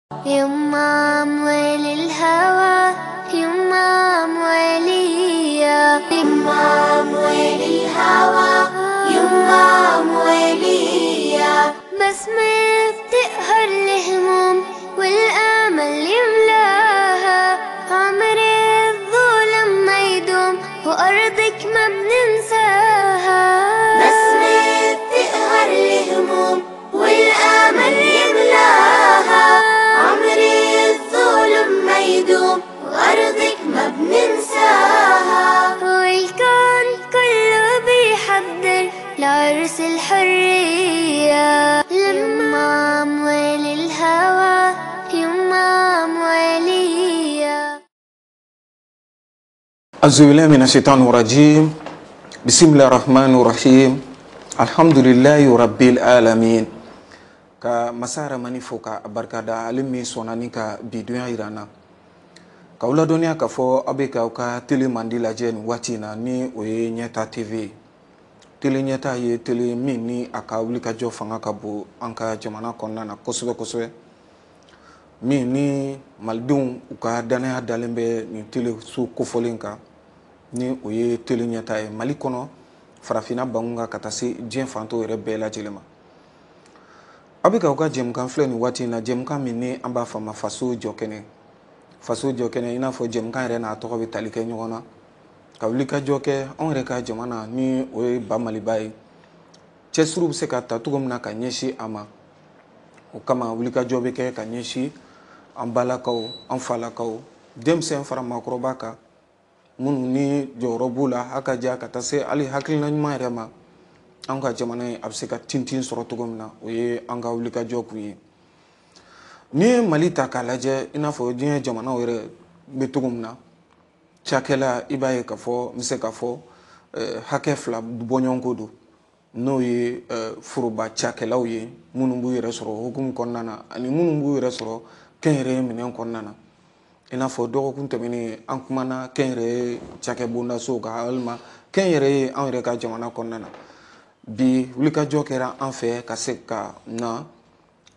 يما أموال الهوى، يما أموالية، يما أموال الهوى، يما أموالية. بسمة بتقهر الهموم والأمل يملاها، عمر الظلم ما يدوم وأرضك ما بننساها. بسمة بتقهر الهموم والأمل يملاها، عمر الظلم ما يدوم وأرضك ما بننساها. والكون كله بيحضر لعرس الحرية، لما أموال الهوى، يما أموالية. أعوذ بالله من الشيطان الرجيم. بسم الله الرحمن الرحيم. الحمد لله رب العالمين. Ka masa Ramani fo ka barika da, ale min sɔnna ni ka bi donya yira an na, k'aw ladɔnniya k'a fɔ aw bɛ k'aw ka télé mandi lajɛ nin waati in na, ni o ye Ɲɛta TV ye. Télé Ɲɛta ye télé min ni a ka wulikajɔ fanga ka bon an ka jamana kɔnɔna na kosɛbɛ kosɛbɛ, min ni malidenw u ka danaya dalen bɛ nin télé so kofɔlen kan, ni o ye télé Ɲɛta ye Mali kɔnɔ, farafinna bangun kan, ka taa se diɲɛ fantow yɛrɛ bɛɛ lajɛlen ma. Aw bɛ k'aw ka jɛmukan filɛ nin waati in na, jɛmukan min ni an b'a fɔ a ma Faso jɔ kɛnɛ. Faso jɔ kɛnɛ, i n'a fɔ jɛmukan yɛrɛ n'a tɔgɔ bɛ tali kɛ ɲɔgɔn na, ka wulikajɔ kɛ anw yɛrɛ ka jamana, ni o ye ba Maliba ye, cɛsiriw bɛ se ka ta cogo min na ka ɲɛsin a ma. O kama wulikajɔ bɛ kɛ ka ɲɛsin an balakaw, an falakaw, denmisɛn fara maakɔrɔba kan, minnu ni jɔyɔrɔ b'u la, a ka diya ka taa se hali hakilina ɲuman yɛrɛ ma, an ka jamana in a bɛ se ka tintin sɔrɔ cogo min na. O ye an ka wulikajɔ kun ye. N'i ye Mali ta k'a lajɛ, i n'a fɔ diɲɛ jamanaw yɛrɛ bɛ cogo min na, cakɛla, i b'a ye k'a fɔ n bɛ se k'a fɔ hakɛ fila bɔɲɔgɔnko don, n'o ye foroba cakɛlaw ye minnu b'u yɛrɛ sɔrɔ hukumu kɔnɔna na, ani minnu b'u yɛrɛ sɔrɔ kɛnyɛrɛye minɛn kɔnɔna na. I n'a fɔ dɔgɔkun tɛmɛnen an kumana kɛnyɛrɛye cakɛbondasow kan, walima kɛnyɛrɛye anw yɛrɛ ka jamana kɔnɔna na. Bi wulikajɔ kɛra an fɛ ka se ka na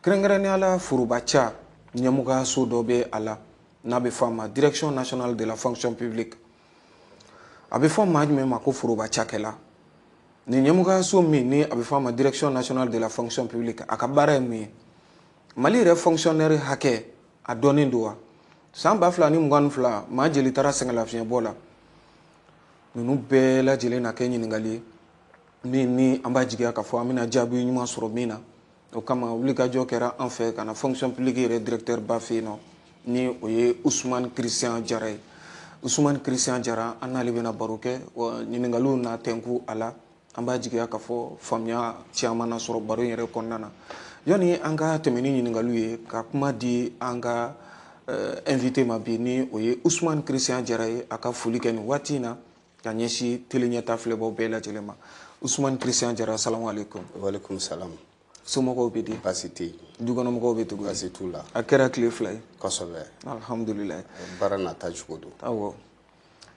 kɛrɛnkɛrɛnnenya la foroba ca ɲɛmɔgɔyaso dɔ bɛ a la, n'a bɛ fɔ a ma Direction nationale de la fonction publique. A bɛ fɔ maa jumɛn ma ko foroba cakɛla? Nin ɲɛmɔgɔyaso min ni a bɛ fɔ a ma Direction nationale de la fonction publique, a ka baara ye mun ye? Mali yɛrɛ fonctionnaire hakɛ a dɔnnen don wa? San 2022, maa jeli taara sɛgɛnlafiɲɛbɔ la? Ninnu bɛɛ lajɛlen na kɛ ɲininkali ye min ni an b'a jigiya k'a fɔ an bɛna jaabi ɲuman sɔrɔ min na. O kama wulikajɔ kɛra an fɛ ka na fonction publique yɛrɛ directeur ba fɛ yen nɔ, ni o ye Usumani Christian Jara ye. Usumani Christian Jara, an n'ale bɛna baro kɛ, wa ɲininkaliw na tɛnku a la. An b'a jigiya k'a fɔ faamuya caman na sɔrɔ baro in yɛrɛ kɔnɔna na. Yanni an ka tɛmɛ ni ɲininkaliw ye, ka kuma di an ka invité ma bi, ni o ye Usumani Christian Jara ye, a ka foli kɛ nin waati in na ka ɲɛsin télé Ɲɛta filɛbaw bɛɛ lajɛlen ma. Usumani Christian Jara, salamu aleykum. Waaleykum salam. Somɔgɔw bɛ di? Baasi tɛ yen. Dukɔnɔmɔgɔw bɛ cogo di? Baasi t'u la. A kɛra tile 2 ye. Kosɛbɛ. Alhamdulilayi. Baara n'a taacogo don. Awɔ.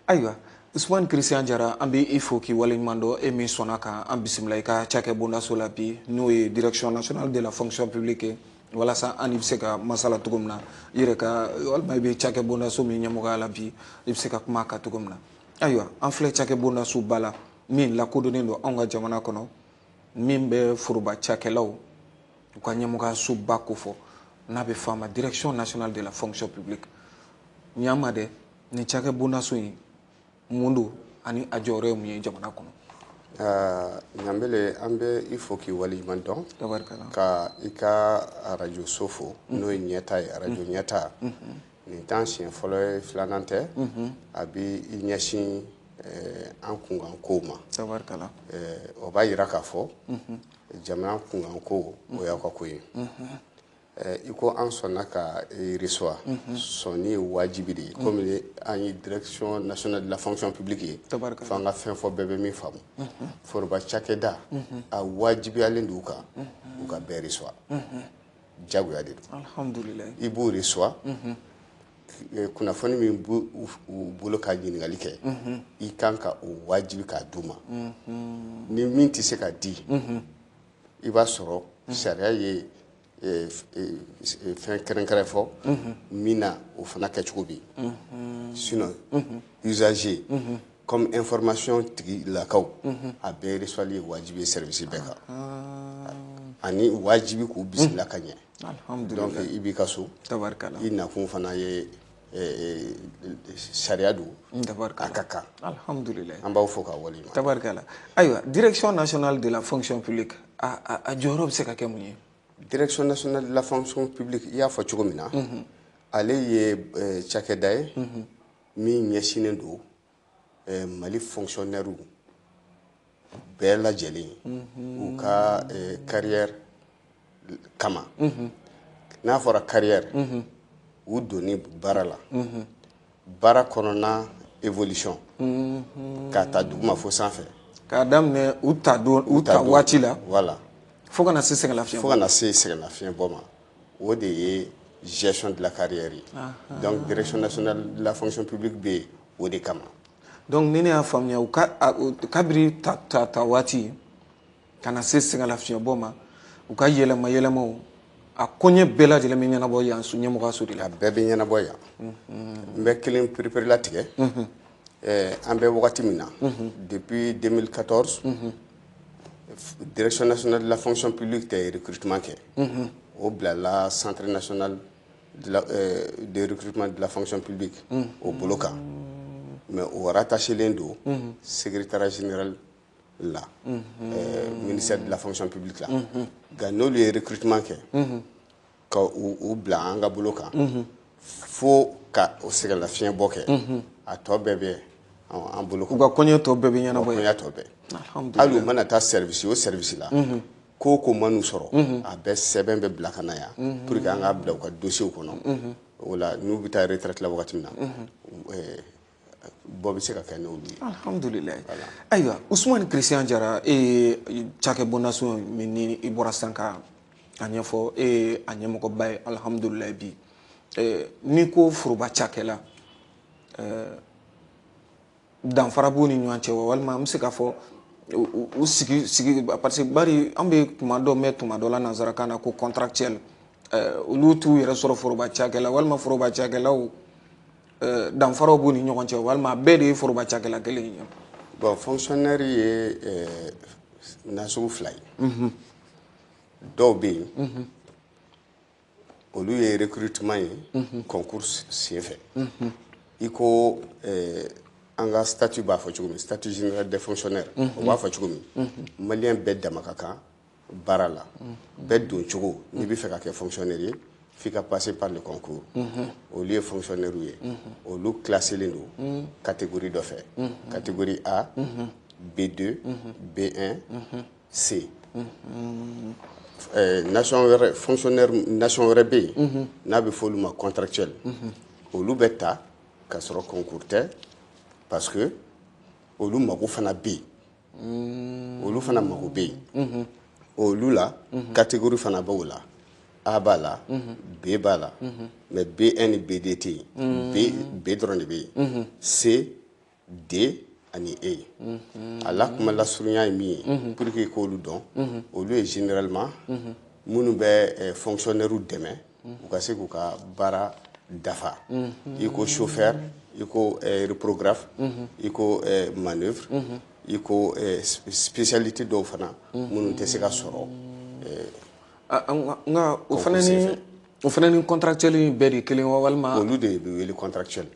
Ayiwa, Usumani Christian Jara, an bɛ i fo k'i waleɲuman dɔn, e min sɔnna ka an bisimila i ka cakɛbondaso la bi, n'o ye Direction nationale de la fonction publique ye, walasa an bɛ se ka masala cogo min na i yɛrɛ ka, walima i bɛ cakɛbondaso min ɲɛmɔgɔya la bi, i bɛ se ka kuma a kan cogo min na. Ayiwa, an filɛ cakɛbondaso ba la min lakodɔnnen don anw ka jamana kɔnɔ, min bɛ foroba cakɛlaw u ka ɲɛmɔgɔyasoba kofɔ, n'a bɛ fɔ a ma Direction nationale de la fonction publique. Ɲama dɛ, nin cakɛbondaso in mun don ani a jɔyɔrɔ ye mun ye jamana kɔnɔ? Ɲanbele, an bɛ i fo k'i waleɲuman dɔn. Tabarikala. Ka i ka arajoso fo, n'o ye Ɲɛta ye, arajo Ɲɛta. Nin t'an siɲɛ fɔlɔ ye, filanan tɛ. A bɛ i ɲɛsin an kunkan kow ma. Tabarikala. O b'a yira k'a fɔ jamana kunkan ko, o y'aw ka ko ye. I ko an sɔnna ka reçoit, sɔnni ye wajibi de ye, komi an ye Direction nationale de la fonction publique ye, f'an ka fɛn fɔ bɛɛ bɛ min faamu. Foroba cakɛda, a wajibiyalen don u kan u ka bɛɛ reçoit, jagoya de don. Alhamdulilayi. I b'u reçoit, kunnafoni min b'u u bolo ka ɲininkali kɛ, i kan ka o wajibi k'a d'u ma. Ni min tɛ se ka di, i b'a sɔrɔ sariya ye fɛn kɛrɛnkɛrɛn fɔ min na, o fana kɛcogo bɛ yen. Sinon usager comme information tigilakaw, a bɛɛ reçoit ye wajibi ye service bɛɛ kan, ani wajibi k'u bisimila ka ɲɛ. Alhamdulillah. Donc i b'i ka so. Tabarikala. I nakun fana ye sariya don. Tabarikala. A ka kan. Alhamdulillah. An b'aw fo k'a waleɲuman. Tabarikala. Ayiwa, Direction nationale de la fonction publique, a jɔyɔrɔ bɛ se ka kɛ mun ye? Direction nationale de la fonction publique, i y'a fɔ cogo min na, ale ye cakɛda ye min ɲɛsinnen don Mali fonctionnaire bɛɛ lajɛlen, u ka carrière kama. N'a fɔra carrière, u donni baara la, baara kɔnɔna évolution, k'a ta duguma fo sanfɛ. K'a daminɛ u ta don, u ta waati la. Voilà. Fo ka na se sɛgɛnlafiɲɛ. Fo ka na se sɛgɛnlafiɲɛbɔ ma, o de ye gestion de la carrière ye. Donc Direction nationale de la fonction publique bɛ yen o de kama. Donc ni ne y'a faamuya, u ka kabiri ta ta ta waati ka na se sɛgɛnlafiɲɛbɔ ma, u ka yɛlɛma yɛlɛmaw, a koɲɛ bɛɛ lajɛlen bɛ ɲɛnabɔ yan so, ɲɛmɔgɔyaso de la. A bɛɛ bɛ ɲɛnabɔ yan. N bɛ kelen pereperelatigɛ. An bɛ wagati min na, depuis 2014, Direction nationale de la fonction publique tɛ recrutement kɛ. O bilala Centre national de recrutement de la fonction publique o bolo kan, mais o rattachelen don secrétariat général la, ministère de la fonction publique la. Nka n'olu ye recrutement kɛ ka u bila an ka bolo kan, fo ka o sɛgɛnlafiɲɛbɔ kɛ, a tɔ bɛɛ bɛ an bolo. U ka kɔɲɔ tɔ bɛɛ bɛ ɲɛnabɔ yen. Kɔɲɔ tɔ bɛɛ. Hali u mana taa service o service la, ko o ko man'u sɔrɔ, a bɛɛ sɛbɛn bɛ bila ka na yan pour que an k'a bila u ka dossier kɔnɔ. O la, n'u bɛ taa retraite la wagati min na, bɔ bɛ se ka kɛ n'olu ye. Alhamdulilayi. Ayiwa, Usumani Christian Jara, e ye cakɛbonnaso min ni i bɔra sisan ka a ɲɛfɔ, e ye a ɲɛmɔgɔba ye, alhamdulilayi. Bi n'i ko foroba cakɛla, danfara b'u ni ɲɔgɔn cɛ wa, walima an bɛ se k'a fɔ u sigi sigi? Parce que bari an bɛ tuma dɔ mɛn tuma dɔ la nanzarakan na ko contractuel, olu t'u yɛrɛ sɔrɔ foroba cakɛla, walima foroba cakɛlaw, danfaraw b'u ni ɲɔgɔn cɛ, walima a bɛɛ de ye foroba cakɛla kelen ye? Bon, fonctionnaire ye nasugu fila ye. Dɔw bɛ yen, olu ye recrutement ye concours senfɛ. I ko an ka statut b'a fɔ cogo min, statut général des fonctionnaires, o b'a fɔ cogo min, malien bɛɛ dama ka kan baara la, bɛɛ don cogo. N'i bɛ fɛ ka kɛ fonctionnaire ye, f'i ka passer par le concours. Olu ye fonctionnaire ye, olu classelen don catégorie dɔ fɛ: catégorie A, B2, B1, C. Nation wɛrɛ, fonctionnaire nation wɛrɛ bɛ yen n'a bɛ fɔ olu ma contractuel. Olu bɛ ta ka sɔrɔ concours tɛ, parce que olu mago fana bɛ yen, olu fana mago bɛ yen. Olu la, catégorie fana b'o la: A b'a la, B b'a la, mais B1 ni B2 tɛ yen, B B dɔrɔn de bɛ yen, C, D ani E. A la kuma lasurunya ye min ye, pour que k'olu dɔn, olu ye généralement minnu bɛ fonctionnaire dɛmɛ u ka se k'u ka baara dafa, i ko chauffeur, i ko reprographe, i ko manœuvre, i ko spécialité dɔw fana minnu tɛ se ka sɔrɔ. Nka o fana ni contractuel in bɛɛ de kelen wa, walima? Olu de bɛ wele contractuel,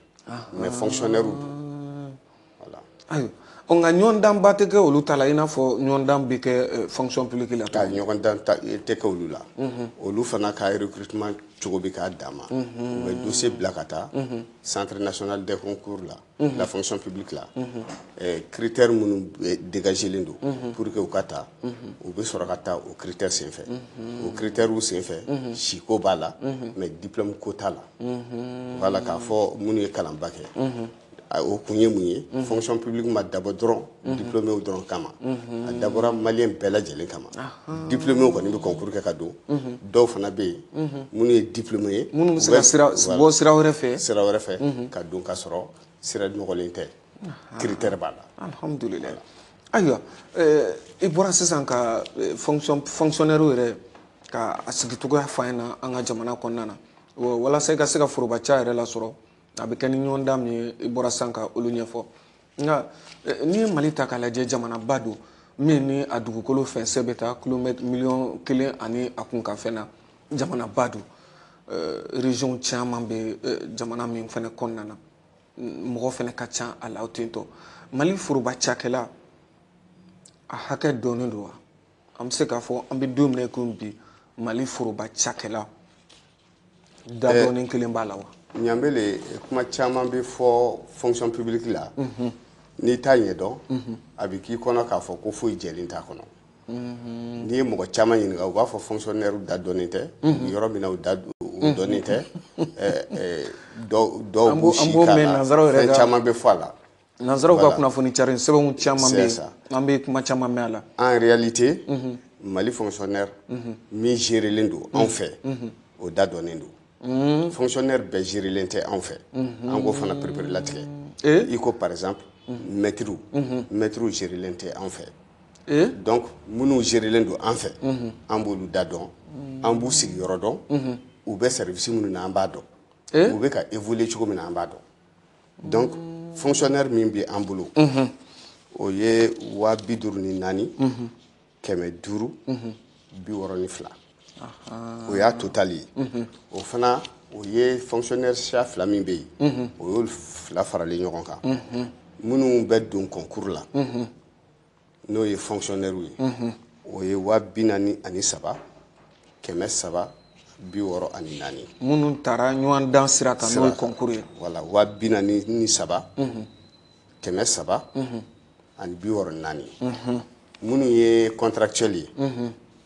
mais fonctionnaire don, voilà. Ayiwa, nka ɲɔgɔndanba tɛ kɛ olu ta la i n'a fɔ ɲɔgɔndan bɛ kɛ fonction publique la? Ka ɲɔgɔndan tɛ kɛ olu la. Olu fana ka recrutement cogo bɛ k'a dan ma. U bɛ dossier bila ka taa Centre national des concours la, la fonction publique la. Critère minnu dégagelen don pour que u ka ta, u bɛ sɔrɔ ka taa o critère senfɛ. O critère senfɛ, siko b'a la, mais diplôme ko t'a la. Voilà, k'a fɔ minnu ye kalanba kɛ, o kun ye mun ye? Fonction publique ma dabɔ dɔrɔn diplômé dɔrɔn kama, a dabɔra malien bɛɛ lajɛlen kama. Diplômé kɔni bɛ concours kɛ ka don. Dɔw fana bɛ yen minnu ye diplômé ye, minnu bɛ se ka sira bɔ sira wɛrɛ fɛ. Sira wɛrɛ fɛ ka don, ka sɔrɔ sira nɔgɔlen tɛ, critère b'a la. Alhamdulilayi. Ayiwa, i bɔra sisan ka fonction fonctionnaire yɛrɛ Ka a sigicogoya fɔ an ɲɛna an ka jamana kɔnɔna na, walasa i ka se ka forobaca yɛrɛ lasɔrɔ, a bɛ kɛ ni ɲɔgɔndan min ye, i bɔra sisan ka olu ɲɛfɔ. Nka n'i ye Mali ta k'a lajɛ, jamanaba don min ni a dugukolo fɛnsɛ bɛ taa kilomètre 1 miliyɔn ani a kunkanfɛn na. Jamanaba don, région caman bɛ jamana min fɛnɛ kɔnɔna na, mɔgɔ fɛnɛ ka ca a la ten tɔ. Mali foroba cakɛla a hakɛ dɔnnen don wa? An bɛ se k'a fɔ an bɛ don min na i komi bi, Mali foroba cakɛla da dɔɔnin kelen b'a la wa? Ɲanbele, kuma caman bɛ fɔ fonction publique la. N'i t'a ɲɛdɔn, a bɛ k'i kɔnɔ k'a fɔ ko foyi jɛlen t'a kɔnɔ. N'i ye mɔgɔ caman ɲininka, u b'a fɔ fonctionnaire da dɔnnen tɛ yɔrɔ min na, u da u dɔnnen tɛ. Dɔw b'u si k'a la, fɛn caman bɛ fɔ a la. Nanzaraw ka kunnafoni cari sɛbɛnw caman bɛ yen, an bɛ kuma caman mɛn a la. En réalité, Mali fonctionnaire min gérelen don anw fɛ, o da dɔnnen don. Fonctionnaire bɛɛ gérelen tɛ anw fɛ, an k'o fana perepere latigɛ. I ko par exemple maître, maître gérelen tɛ anw fɛ. Donc minnu gérelen don an fɛ, an b'olu da dɔn, an b'u sigiyɔrɔ dɔn, u bɛ service minnu na, an b'a dɔn, u bɛ ka évoluer cogo min na, an b'a dɔn. Donc fonctionnaire min bɛ an bolo, o ye 54,562, o y'a total ye. O fana, o ye fonctionnaire siya fila min bɛ yen, o y'olu fila faralen ɲɔgɔn kan. Minnu bɛ don concours la, n'o ye fonctionnaire ye, o ye 43,364. Minnu taara ɲɔgɔn dan sira kan, n'o ye concours ye. Voilà, 43,364. Minnu ye contractuel ye,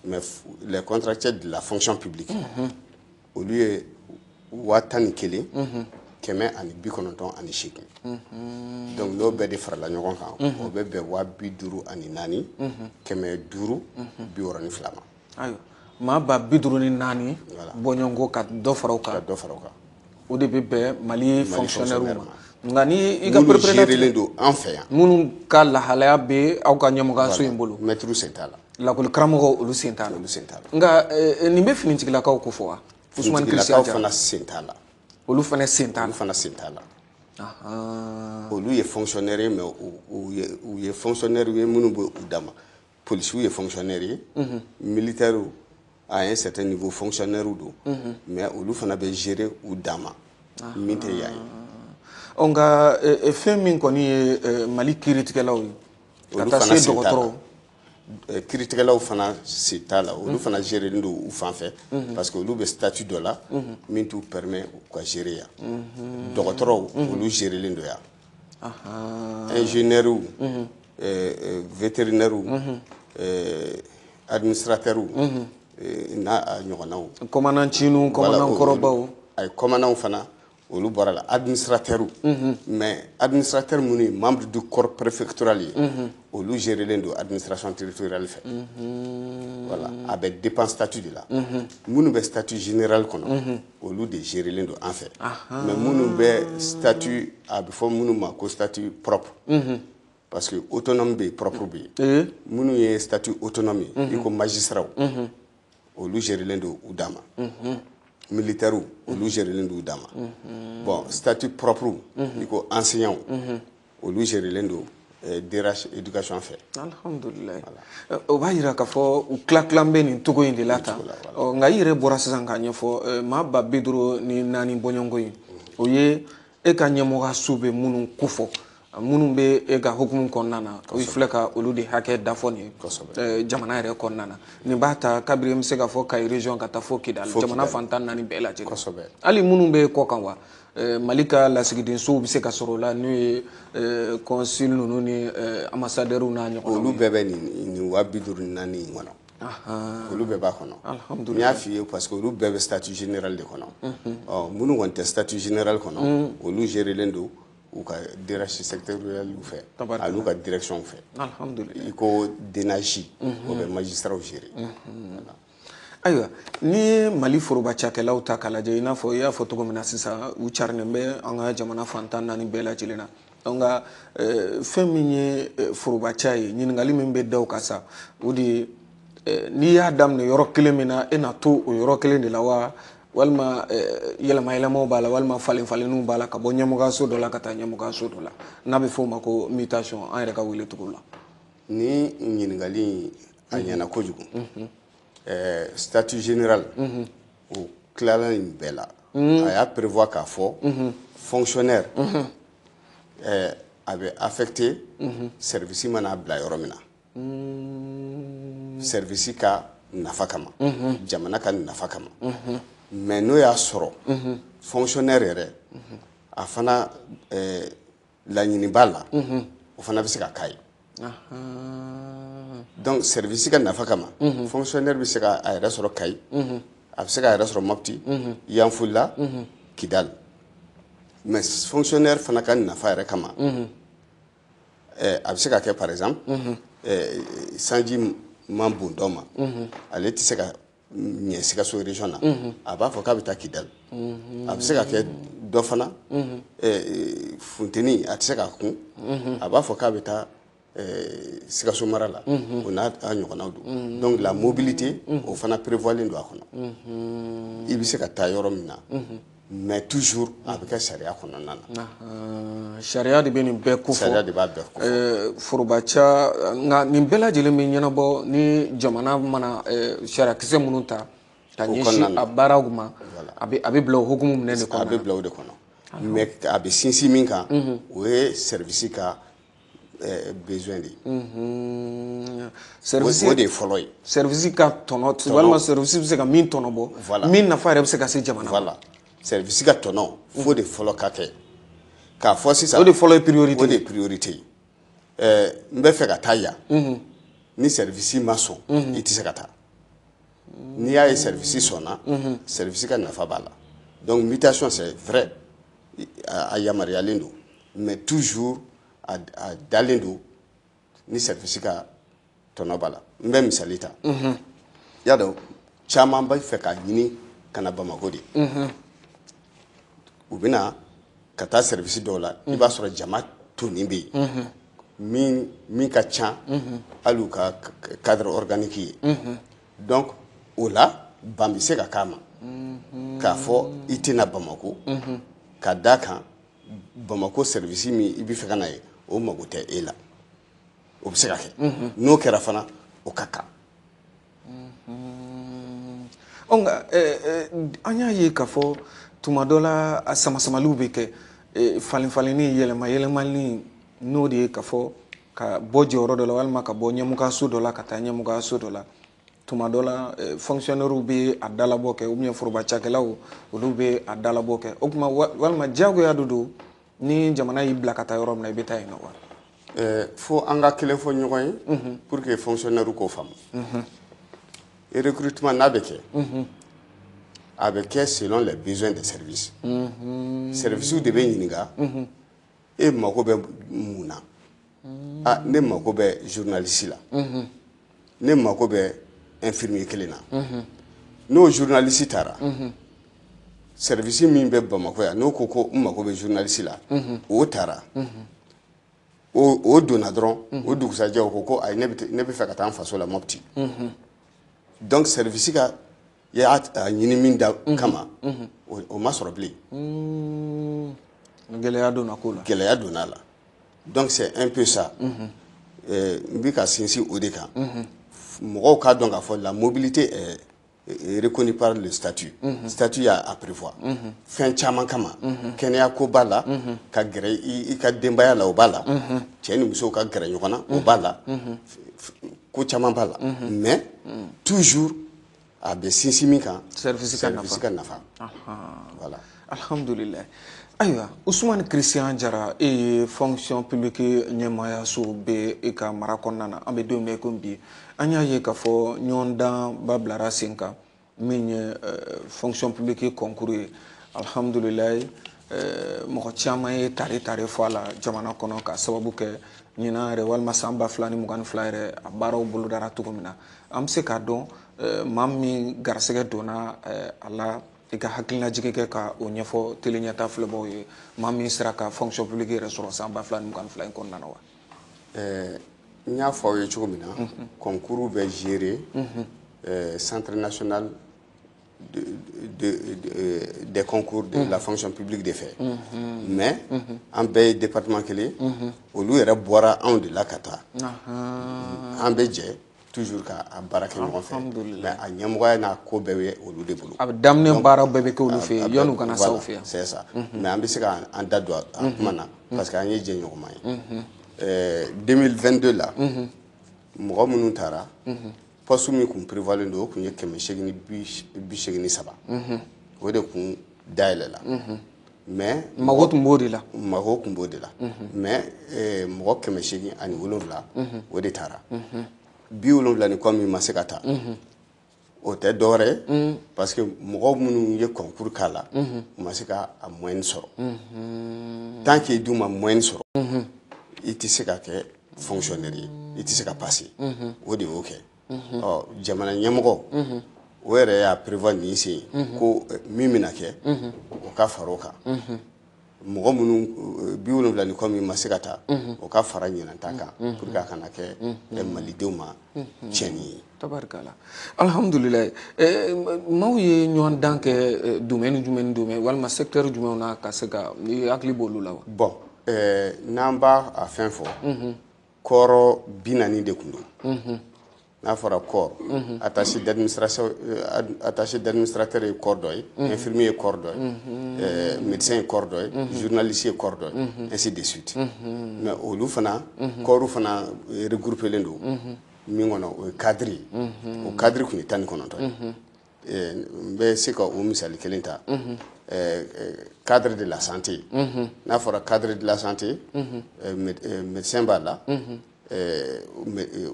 mais les contractuels de la fonction publique, olu ye 11,198. Donc n'o bɛɛ de farala ɲɔgɔn kan, o bɛ bɛn 54,562 ma. Ayiwa, maa 54,000 bɔɲɔgɔnko ka dɔ fara o kan. Ka dɔ fara o kan. O de bɛ bɛn Mali fonctionnaire ma. Nka ni i ka Minnu gérelen don an fɛ yan. Minnu ka lahalaya bɛ aw ka ɲɛmɔgɔyaso in bolo. Maître sen t'a la. Lakɔli karamɔgɔw, olu sen t'a la. Olu sen t'a la. Nka nin bɛ finitigilakaw ko fɔ wa, Usumani Christian? Finitigilakaw fana sen t'a la. Olu fana sen t'a la. Olu fana sen t'a la. Olu ye fonctionnaire ye, mais u ye fonctionnaire ye minnu bɛ u dama. Policiers ye fonctionnaire ye, militaires à un certain niveau fonctionnaire don, mais olu fana bɛ gérer u dama min tɛ yan ye. Ɔ, nka fɛn min kɔni ye Mali kiiritigɛlaw ye, ka taa se dɔgɔtɔrɔw? Kiiritigɛlaw fana sen t'a la. Olu fana gérelen don u fan fɛ, parce que olu bɛ statut dɔ la min t'u permet u ka gérer yan. Dɔgɔtɔrɔw, olu gérelen don yan. Ingénieurs, vétérinaires, administrateurs n'a a ɲɔgɔnnaw. Commandant cinu, commandant kɔrɔbaw? Ayi, commandant fana, olu bɔra la. Administrateur, mais administrateur minnu ye membre du corps préfectoral ye, olu gérelen don administration territoriale fɛ. Voilà, a bɛ dépend statut de la. Minnu bɛ statut général kɔnɔ, olu de gérelen don an fɛ, mais minnu bɛ statut, a bɛ fɔ minnu ma ko statut propre, parce que autonome bɛ yen, propre bɛ yen. Minnu ye statut autonome ye, i ko magistrat, olu gérelen don u dan ma. Militaires, olu gérelen don u dan ma. Bon, statut propre, i ko enseignant, olu gérelen don DRH éducation fɛ. Alhamdulilayi, o b'a yira k'a fɔ u tila tilan bɛ nin cogo in de la tan. Nka i yɛrɛ bɔra sisan k'a ɲɛfɔ, maa 54,000 bɔɲɔgɔnko in, o ye e ka ɲɛmɔgɔyaso bɛ minnu kofɔ, minnu bɛ e ka hukumu kɔnɔna na, o filɛ ka olu de hakɛ dafɔ nin ye jamana yɛrɛ kɔnɔna na. Nin b'a ta kabiri n bɛ se k'a fɔ Kayi région ka taa fo Kidali, jamana fan 14 bɛɛ lajɛlen. Hali minnu bɛ kɔ kan wa, Mali ka lasigidensow bɛ se ka sɔrɔ o la, n'o ye consul ninnu ni ambassadeurs n'a ɲɔgɔnnaw? Olu bɛɛ bɛ nin 54,000 in kɔnɔ, olu bɛɛ b'a kɔnɔ. N y'a f'i ye, parce que olu bɛɛ bɛ statut général de kɔnɔ. Ɔ, minnu kɔni tɛ statut général kɔnɔ, olu gérelen don u ka DRH sectoriel fɛ ani u ka direction fɛ. Alhamdulilayi. I ko DNAJ, o bɛ magistrat gérer. Ayiwa, n'i ye Mali foroba cakɛlaw ta k'a lajɛ, i n'a fɔ i y'a fɔ cogo min na sisan, u carinen bɛ an ka jamana fan 14 bɛɛ lajɛlen na. Nka fɛn min ye foroba ca ye, ɲininkali min bɛ da o kan sa, o de ye N'i y'a daminɛ yɔrɔ kelen min na, e na to o yɔrɔ kelen de la wa, walima yɛlɛma yɛlɛmaw b'a la, walima falen falenniw b'a la, ka bɔ ɲɛmɔgɔyaso dɔ la ka taa ɲɛmɔgɔyaso dɔ la, n'a bɛ f'o ma ko mutation an yɛrɛ ka wele cogo la? Ni ɲininkali in, a ɲɛna kojugu. Statut général, o tilala nin bɛɛ la. A y'a prévoir k'a fɔ fonctionnaire, a bɛ affecté service mana bila yɔrɔ min na, service ka nafa kama, jamana ka nafa kama. Mais n'o y'a sɔrɔ fonctionnaire yɛrɛ, a fana laɲini b'a la, o fana bɛ se ka k'a ye. Donc service ka nafa kama, fonctionnaire bɛ se ka a yɛrɛ sɔrɔ Kayi, a bɛ se k'a yɛrɛ sɔrɔ Mopti, Yanfolila, Kidal. Mais fonctionnaire fana ka nafa yɛrɛ kama, a bɛ se ka kɛ, par exemple, sanji man bon dɔ ma, ale tɛ se ka ɲɛ Sikaso région na, a b'a fɔ k'a bɛ taa Kidal. A bɛ se ka kɛ dɔ fana, funteni a tɛ se k'a kun, a b'a fɔ k'a bɛ taa Sikaso mara la. O n'a a ɲɔgɔnnaw don. Donc la mobilité, o fana prévoilen don a kɔnɔ. I bɛ se ka taa yɔrɔ min na, mais toujours a bɛ kɛ sariya kɔnɔna na. Sariya de bɛ nin bɛɛ kofɔ. Sariya de b'a bɛɛ kofɔ. Forobaca, nka nin bɛɛ lajɛlen bɛ ɲɛnabɔ ni jamana mana sariyakisɛ minnu ta ka O ɲɛsin kɔnɔna na. a baaraw ma, a bɛ bila o hukumu minɛ de A kɔnɔna bɛ na. bila o de kɔnɔ, mais a bɛ sinsin min kan, o ye service ka besoin de ye. Service O de ye fɔlɔ ye. Service ka tɔnɔ, walima service bɛ se ka min tɔnɔ bɔ, min nafa yɛrɛ bɛ se ka se jamana ma. Voilà, service ka tɔnɔ, fo de fɔlɔ ka kɛ k'a fɔ sisan. O de fɔlɔ ye priorité. O de ye priorité ye. N bɛ fɛ ka taa yan, ni service ma sɔn, i tɛ se ka taa. N'i y'a ye service sɔnna, service ka nafa b'a la. Donc mutation, c'est vrai, a yamaruyalen don, mais toujours a dalen don ni service ka tɔnɔ b'a la. N bɛ misali ta. I y'a dɔn, caman b'a fɛ k'a ɲini ka na Bamakɔ de. U bɛ na ka taa service dɔw la, i b'a sɔrɔ jama tonin bɛ yen min ka ca hali u ka cadre organique ye. Donc o la, ban bɛ se ka k'a ma k'a fɔ i tɛna Bamakɔ, ka d'a kan Bamakɔ service min i bɛ fɛ ka na ye, o mago tɛ e la. O bɛ se ka kɛ. N'o kɛra fana, o ka kan. Ɔ, nka an y'a ye k'a fɔ tuma dɔ la, a samasamaliw bɛ kɛ, falen falenni, yɛlɛma yɛlɛmali, n'o de ye k'a fɔ ka bɔ jɔyɔrɔ dɔ la, walima ka bɔ ɲɛmɔgɔyaso dɔ la ka taa ɲɛmɔgɔyaso dɔ la. Tuma dɔ la, fonctionnaire bɛ a dalabɔ kɛ, ou bien foroba cakɛlaw, olu bɛ a dalabɔ kɛ. O tuma, walima diyagoya de don, ni jamana y'i bila ka taa yɔrɔ min na, i bɛ taa yen nɔ wa? Fo an ka kelen fɔ ɲɔgɔn ye pour que fonctionnaire k'o faamu. Recrutement n'a bɛ kɛ, a bɛ kɛ selon les besoins des services. Services de bɛ ɲininka: e mago bɛ mun na? Ah, ne mago bɛ journaliste la, ne mago bɛ infirmier kelen na. N'o journaliste taara service min bɛ Bamakɔ yan, n'o ko ko n mago bɛ journaliste la, o taara, o donna dɔrɔn, o dugusajɛ o ko ko ayi, ne bɛ fɛ ka taa n faso la Mopti. Donc service ka y'a a ɲini min da kama, o ma sɔrɔ bilen. Gɛlɛya donna ko la. Gɛlɛya donna a la. Donc c'est un peu ça. N bɛ ka sinsin o de kan, mɔgɔw k'a dɔn k'a fɔ la mobilité est reconnue par le statut. Statut y'a a prévoir fɛn caman kama. Kɛnɛya ko b'a la, ka gɛrɛ i ka denbaya la, o b'a la, cɛ ni musow ka gɛrɛ ɲɔgɔn na, o b'a la, ko caman b'a la. Mais toujours a bɛ sinsin min kan, service ka nafa. Service ka nafa, voilà. Alhamdulilayi. Ayiwa, Usumani Christian Jara, e ye fonction publique ɲɛmaayaso bɛ e ka mara kɔnɔna na. An bɛ don min na i komi bi, an y'a ye k'a fɔ ɲɔgɔndanba bilara sen kan min ye fonction publique concours ye. Alhamdulilayi, mɔgɔ caman ye tare tare fɔ a la jamana kɔnɔ, ka sababu kɛ ɲinan yɛrɛ walima san 2022 yɛrɛ, a baaraw bolodara cogo min na. An bɛ se k'a dɔn maa min garisɛgɛ donna a la, i ka hakilinajigi kɛ ka o ɲɛfɔ télé ɲɛta filɛbaw ye, maa min sera ka fonction publique yɛrɛ sɔrɔ san 2022 in kɔnɔna na wa? N y'a fɔ aw ye cogo min na, concours bɛ gérer Centre national des concours de la fonction publique de fɛ, mais an bɛɛ ye département kelen, olu yɛrɛ bɔra anw de la ka taa. An bɛ jɛ toujours ka a baara kɛ ɲɔgɔn fɛ, mais a ɲɛmɔgɔya n'a ko bɛɛ bɛ olu de bolo. A bɛ daminɛ, baara bɛɛ bɛ kɛ olu fɛ yen yanni u kana s'aw fɛ yan. C'est ça, mais an bɛ se k'an da don a kuma na parce que an ye jɛɲɔgɔnma ye. 2022 la, mɔgɔ minnu taara, poste min kun prévoilen don, o kun ye 883, o de kun dayɛlɛla, mais mago tun b'o de la. Mago tun b'o de la, mais mɔgɔ 807, o de taara. 70 ni kɔ min ma se ka taa, o tɛ dɔwɛrɛ ye, parce que mɔgɔ minnu ye concours k'a la, u ma se ka a moyenne sɔrɔ. Tant que i dun ma moyenne sɔrɔ, i tɛ se ka kɛ fonctionnaire ye, i tɛ se ka passer. O de y'o kɛ. Ɔ, jamana ɲɛmɔgɔ o yɛrɛ y'a prévoir nin sen ko min bɛna kɛ, o ka fara o kan. Mɔgɔ minnu 70 ni kɔ min ma se ka taa, o ka fara ɲinan ta kan pour que a kana kɛ malidenw ma tiɲɛni ye. Tabarikala, alhamdulilayi. Maaw ye ɲɔgɔn dan kɛ domaine jumɛn ni domaine walima secteur jumɛnw na, ka se ka i hakili b'olu la wa? Bon, n'an b'a a fɛn fɔ, corps 40 de kun don. N'a fɔra corps, attaché d'administration, attaché d'administrateur ye corps dɔ ye, infirmier ye corps dɔ ye, médecin ye corps dɔ ye, journaliste ye corps dɔ ye, ainsi de suite. Mais olu fana, corps fana regroupelen don min kɔnɔ, o ye cadre ye. O cadre kun ye 19 ye. N bɛ se ka o misali kelen ta: cadre de la santé. N'a fɔra cadre de la santé, médecin b'a la,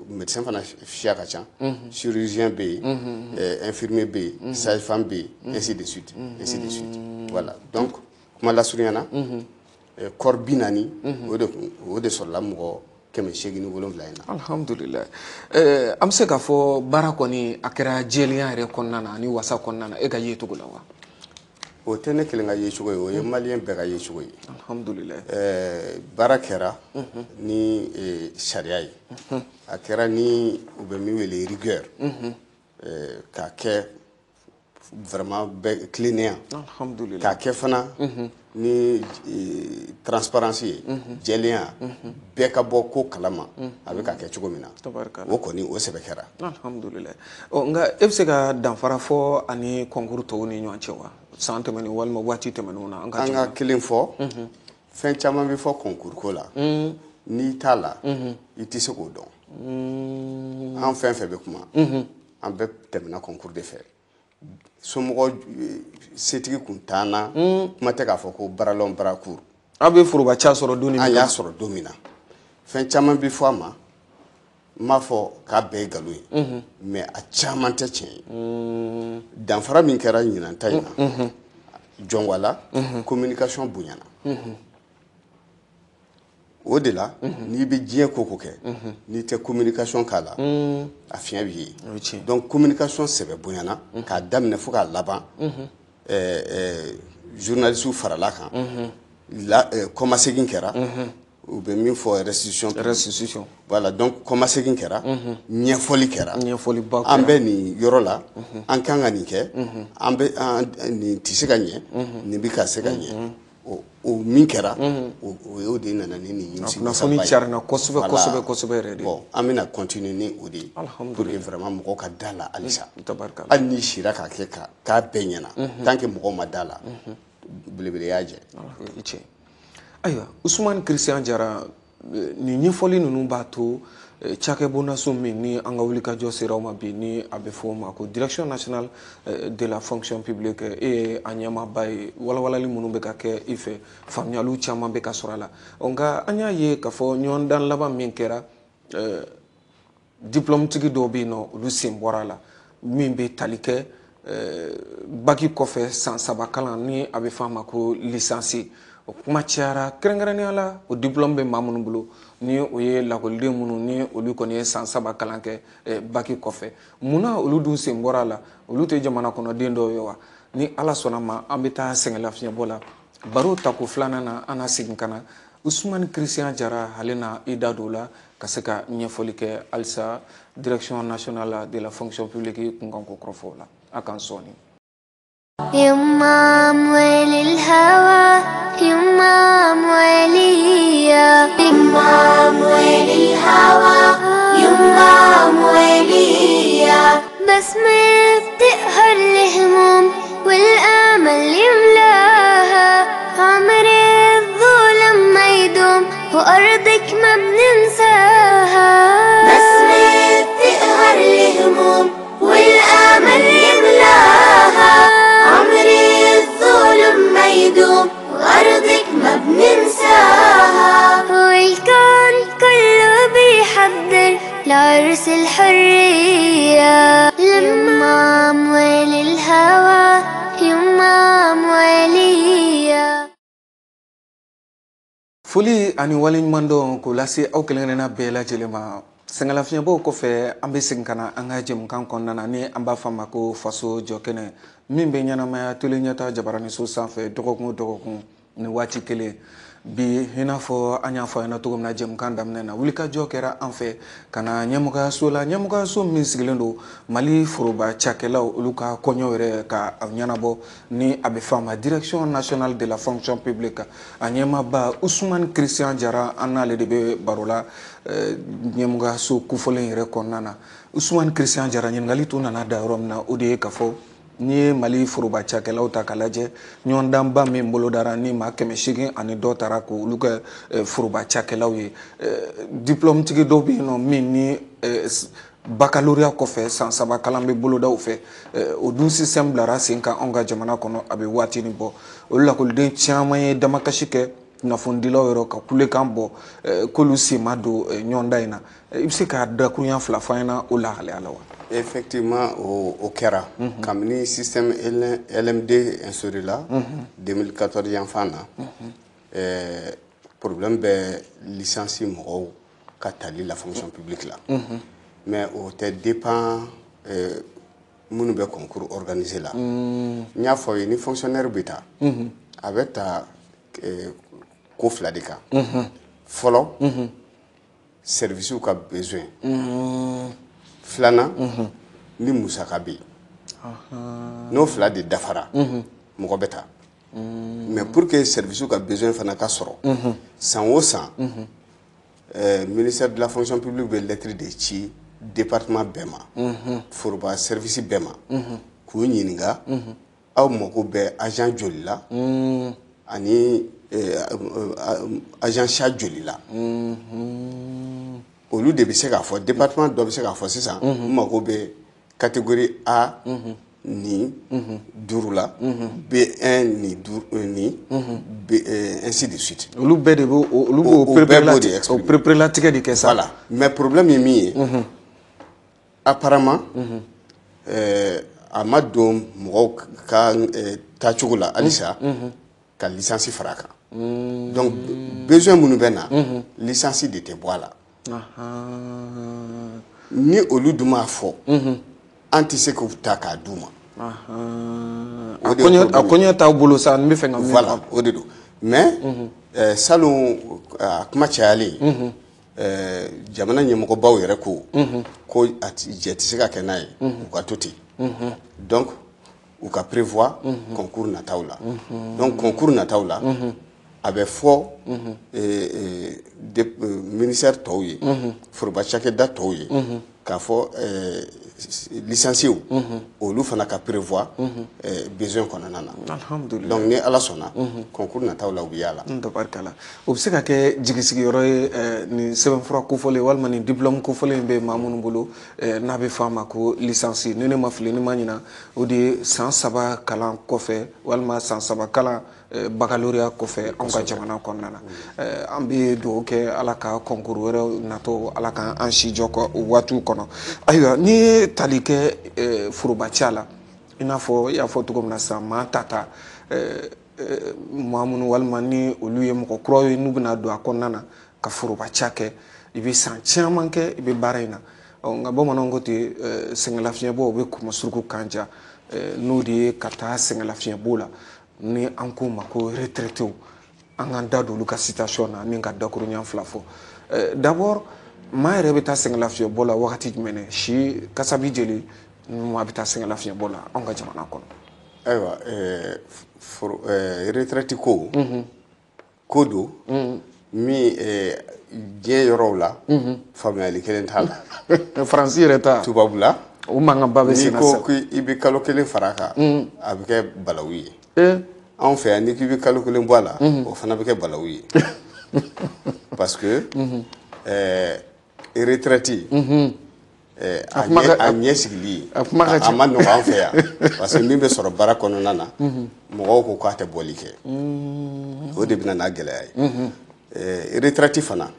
médecin fana siya ka ca, chirurgien bɛ yen, infirmier bɛ yen, sage-femme bɛ yen, ainsi de suite, ainsi de suite. Voilà, donc kuma lasurunya na, corps 40, o de kun, o de sɔrɔla mɔgɔ 807 in na. Alhamdulilayi. An bɛ se k'a fɔ baara kɔni a kɛra jɛlenya yɛrɛ kɔnɔna na ani wasa kɔnɔna na, e ka ye cogo la wa? O tɛ ne kelen ka yecogo ye, o ye maliyɛn bɛɛ ka yecogo ye. Alhamdulilayi. Baara kɛra ni sariya ye, a kɛra ni u bɛ min wele rigueur, k'a kɛ vraiment bɛɛ tilennenya. Alhamdulilayi. K'a kɛ fana ni transparence ye, jɛlenya, bɛɛ ka bɔ ko kalama a bɛ ka kɛ cogo min na. Tabarikala. O kɔni, o sɛbɛ kɛra. Alhamdulilayi. Ɔ, nka e bɛ se ka danfara fɔ ani concours tɔw ni ɲɔgɔn cɛ wa, san tɛmɛnen walima waati tɛmɛnenw na an ka An ka kelen fɔ, fɛn caman bɛ fɔ concours ko la, n'i t'a la, i tɛ se k'o dɔn. An fɛn fɛn bɛ kuma, an bɛɛ tɛmɛna concours de fɛ. Somɔgɔ setigi kun t'an na, kuma tɛ k'a fɔ ko bras long, bras court. Aw bɛ foroba ca sɔrɔ don An y'a sɔrɔ don min na, fɛn caman bɛ fɔ a ma. N m'a fɔ k'a bɛɛ ye nkalon ye, mais a caman tɛ tiɲɛ ye. Danfara min kɛra ɲinan ta in na, jɔnwala communication bonyana. O de la, n'i bɛ diɲɛ ko ko kɛ, n'i tɛ communication k'a la, a fiɲɛ b'i ye. O ye tiɲɛ. Donc communication sɛbɛ bonyana k'a daminɛ fo k'a laban. Journaliste farala kan la, kɔmasegin kɛra, u bɛ min fɔ restitution. Restitution. Voilà, donc kɔmasegin kɛra, ɲɛfɔli kɛra. Ɲɛfɔliba An kɛra. bɛ nin yɔrɔ la, an kan ka nin kɛ, an bɛ an nin tɛ se ka ɲɛ, nin bɛ ka se ka ɲɛ. O min kɛra, o y'o de nana ni nin nimisi Kunnafoni wasaba ye. carinna kosɛbɛ. Voilà. Kosɛbɛ, kosɛbɛ yɛrɛ de. Bon, an bɛna continuer ni o de ye pour que Alhamdulillah. vraiment mɔgɔw ka da la halisa. Tabarikala. Hali n'i sira k'a kɛ ka k'a bɛɛ ɲɛna, tant que mɔgɔw ma da la, belebele y'a jɛ. I cɛ. Ayiwa, Usumani Christian Jara, nin ɲɛfɔli ninnu b'a to cakɛbonnaso min ni an ka wulikajɔ sera o ma bi, ni a bɛ fɔ o ma ko Direction nationale de la fonction publique, e ye a ɲɛmaaba ye. Walawalali minnu bɛ ka kɛ i fɛ, faamuyaliw caman bɛ ka sɔrɔ a la. Ɔ, nka an y'a ye k'a fɔ ɲɔgɔndan laban min kɛra, diplôme tigi dɔw bɛ yen nɔ, olu sen bɔra a la, min bɛ tali kɛ bac kɔfɛ san 3 kalan, ni a bɛ fɔ a ma ko licence. O kuma cayara kɛrɛnkɛrɛnnenya la, o diplôme bɛ maa minnu bolo, ni o ye lakɔliden minnu ni olu kɔni ye san 3 kalan kɛ bac kɔfɛ. Munna olu dun sen bɔra a la? Olu tɛ jamana kɔnɔden dɔw ye wa? Ni Ala sɔnna ma, an bɛ taa sɛgɛnlafiɲɛbɔ la. Baro tako filanan na, an na segin ka na Usumani Christian Jara, ale na i da don o la. Ka se ka ɲɛfɔli kɛ halisa Direction nationale de la fonction publique kunkanko kɔrɔfɔw la. A k'an sɔɔni. يما أموال الهوى، يما أموالية، يما أموال الهوى، يما أموالية. بسمة بتقهر الهموم والأمل يملاها، عمر الظلم ما يدوم وأرضك ما بننساها. بسمة بتقهر الهموم والأمل يملاها، عمر الظلم ما يدوم وأرضك ما بننساها. والكون كله بيحضر لعرس الحرية، لما أموال الهوى، يما أموالية. Foli ani waleɲuman dɔn k'o lase aw kelen kelenna bɛɛ lajɛlen ma. Sɛgɛnlafiɲɛbɔw kɔfɛ, an bɛ segin ka na an ka jɛmukan kɔnɔna na, ni an b'a fɔ a ma ko Faso Jɔkɛnɛ, min bɛ ɲɛnamaya tele ɲɛta jabaraniso sanfɛ dɔgɔkun o dɔgɔkun ni waati kelen. Bi, i n'a fɔ an y'a fɔ a ɲɛna cogo min na jɛmukan daminɛ na, wulikajɔ kɛra an fɛ ka na ɲɛmɔgɔyaso la, ɲɛmɔgɔyaso min sigilen don Mali foroba cakɛlaw olu ka kɔɲɔ yɛrɛ ka a ɲɛnabɔ, ni a bɛ fɔ a ma Direction nationale de la fonction publique. A ɲɛmaaba Usumani Christian Jara, an n'ale de bɛ baro la ɲɛmɔgɔyaso kofɔlen yɛrɛ kɔnɔna na. Usumani Christian Jara, ɲininkali tun nana da yɔrɔ min na, o de ye k'a fɔ n'i ye Mali foroba cakɛlaw ta k'a lajɛ, ɲɔgɔndanba min bolodara ni maa 800 ani dɔ taara k'olu kɛ foroba cakɛlaw ye, diplôme tigi dɔw bɛ yen nɔ min ni baccalauréat kɔfɛ san 3 kalan bɛ boloda u fɛ. O dun système bilara sen kan anw ka jamana kɔnɔ a bɛ waati nin bɔ. Olu lakɔliden caman ye damakasi kɛ kunnafonidilaw yɔrɔ ka kulekan bɔ k'olu sen ma don ɲɔgɔndan in na. I bɛ se ka dakurunya fila fɔ an ɲɛna o lahalaya la wa? Effectivement, o kɛra kabini système LMD instauré la 2014 yan fan na. Problème bɛ licence mɔgɔw ka tali la fonction publique la, mais o tɛ dépend minnu bɛ concours organisé la. N y'a fɔ aw ye, ni fonctionnaire bɛ ta, a bɛ ta ko fila de kan. Fɔlɔ, service ka besoin. Filanan, ni musaka bɛ yen. N'o fila de dafara, mɔgɔ bɛ ta. Mais pour que service ka besoin fana ka sɔrɔ, san o san, ministère de la fonction publique bɛ lettre de ci département bɛɛ ma, foroba service bɛɛ ma, k'u ɲininka aw mago bɛ agent joli la ani agent siya joli la. Olu de bɛ se k'a fɔ, département dɔ bɛ se k'a fɔ sisan n mago bɛ catégorie A ni 5 la, B1 ni 5 ni B, ainsi de suite. Olu bɛɛ de b'o, olu b'o O bɛɛ b'o de o pereperelatigɛ de kɛ sa. Voilà, mais problème ye min ye, apparemment a ma don mɔgɔw ka taacogo la halisa ka licence fara a kan. Donc besoin minnu bɛ na, licence de tɛ bɔ a la. Ni olu dun m'a fɔ, an tɛ se k'u ta k'a d'u ma. O de ye A problème ye. kɔɲɔ t'aw bolo sa, n bɛ fɛ ka min Voilà, fɔ. o de don. Mais salon a kuma cayalen, jamana ɲɛmɔgɔbaw yɛrɛ ko ko a ti jɛ tɛ se ka kɛ n'a ye, u ka to ten. Donc u ka prévoir concours nataw la. Donc concours nataw la, a bɛ fɔ ministère tɔw ye, foroba cakɛda tɔw ye, k'a fɔ licenciés olu fana ka prévoir besoin kɔnɔna na. Alhamdulillah. Donc ni Ala sɔnna, concours nataw la, u bɛ y'a la. N tabarikala. O bɛ se ka kɛ jigisigiyɔrɔ ye nin sɛbɛnfura kofɔlen walima nin diplôme kofɔlen bɛ maa minnu bolo, n'a bɛ fɔ a ma ko licence, ni ne ma fili, ni ma ɲina, o de ye san 3 kalan kɔfɛ walima san 3 kalan baccalauréat kɔfɛ anw ka jamana kɔnɔna na. An bɛ dugawu kɛ Ala ka concours wɛrɛw natɔ, Ala k'an si jɔ kɔ o waatiw kɔnɔ. Ayiwa, n'i ye tali kɛ forobaca la, i n'a fɔ i y'a fɔ cogo min na sisan, maa tata maa minnu walima ni olu ye mɔgɔ kuraw ye n'u bɛna don a kɔnɔna na ka forobaca kɛ, i bɛ san caman kɛ i bɛ baara in na. Nka bamananw ko ten, sɛgɛnlafiɲɛbɔ o bɛ kɔmɔsuruku kan ja, n'o de ye ka taa sɛgɛnlafiɲɛbɔ la, ni an k'o ma ko retraitéw. An k'an da don olu ka situation na ni ka dakuruɲɛ fila fɔ. D'abord Maa yɛrɛ bɛ taa sɛgɛnlafiɲɛbɔ la wagati jumɛn? Si kasabi jeli, maa bɛ taa sɛgɛnlafiɲɛbɔ la anw ka jamana kɔnɔ? Ayiwa, retraite ko ko don min diɲɛ yɔrɔw la, faamuyali kelen t'a la. Faransi yɛrɛ ta. Tubabula. O mankanba bɛ sen na. N'i ko k'i bɛ kalo kelen fara a kan, a bɛ kɛ balawu ye. Anw fɛ yan, n'i k'i bɛ kalo kelen bɔ a la, o fana bɛ kɛ balawu ye, parce que retraite a ɲɛ sigili, a kuma ka ca. A ma nɔgɔ an fɛ yan, parce que min bɛ sɔrɔ baara kɔnɔna na, mɔgɔw ko k'a tɛ bɔli kɛ, o de bɛ na n'a gɛlɛya ye. Retraite fana,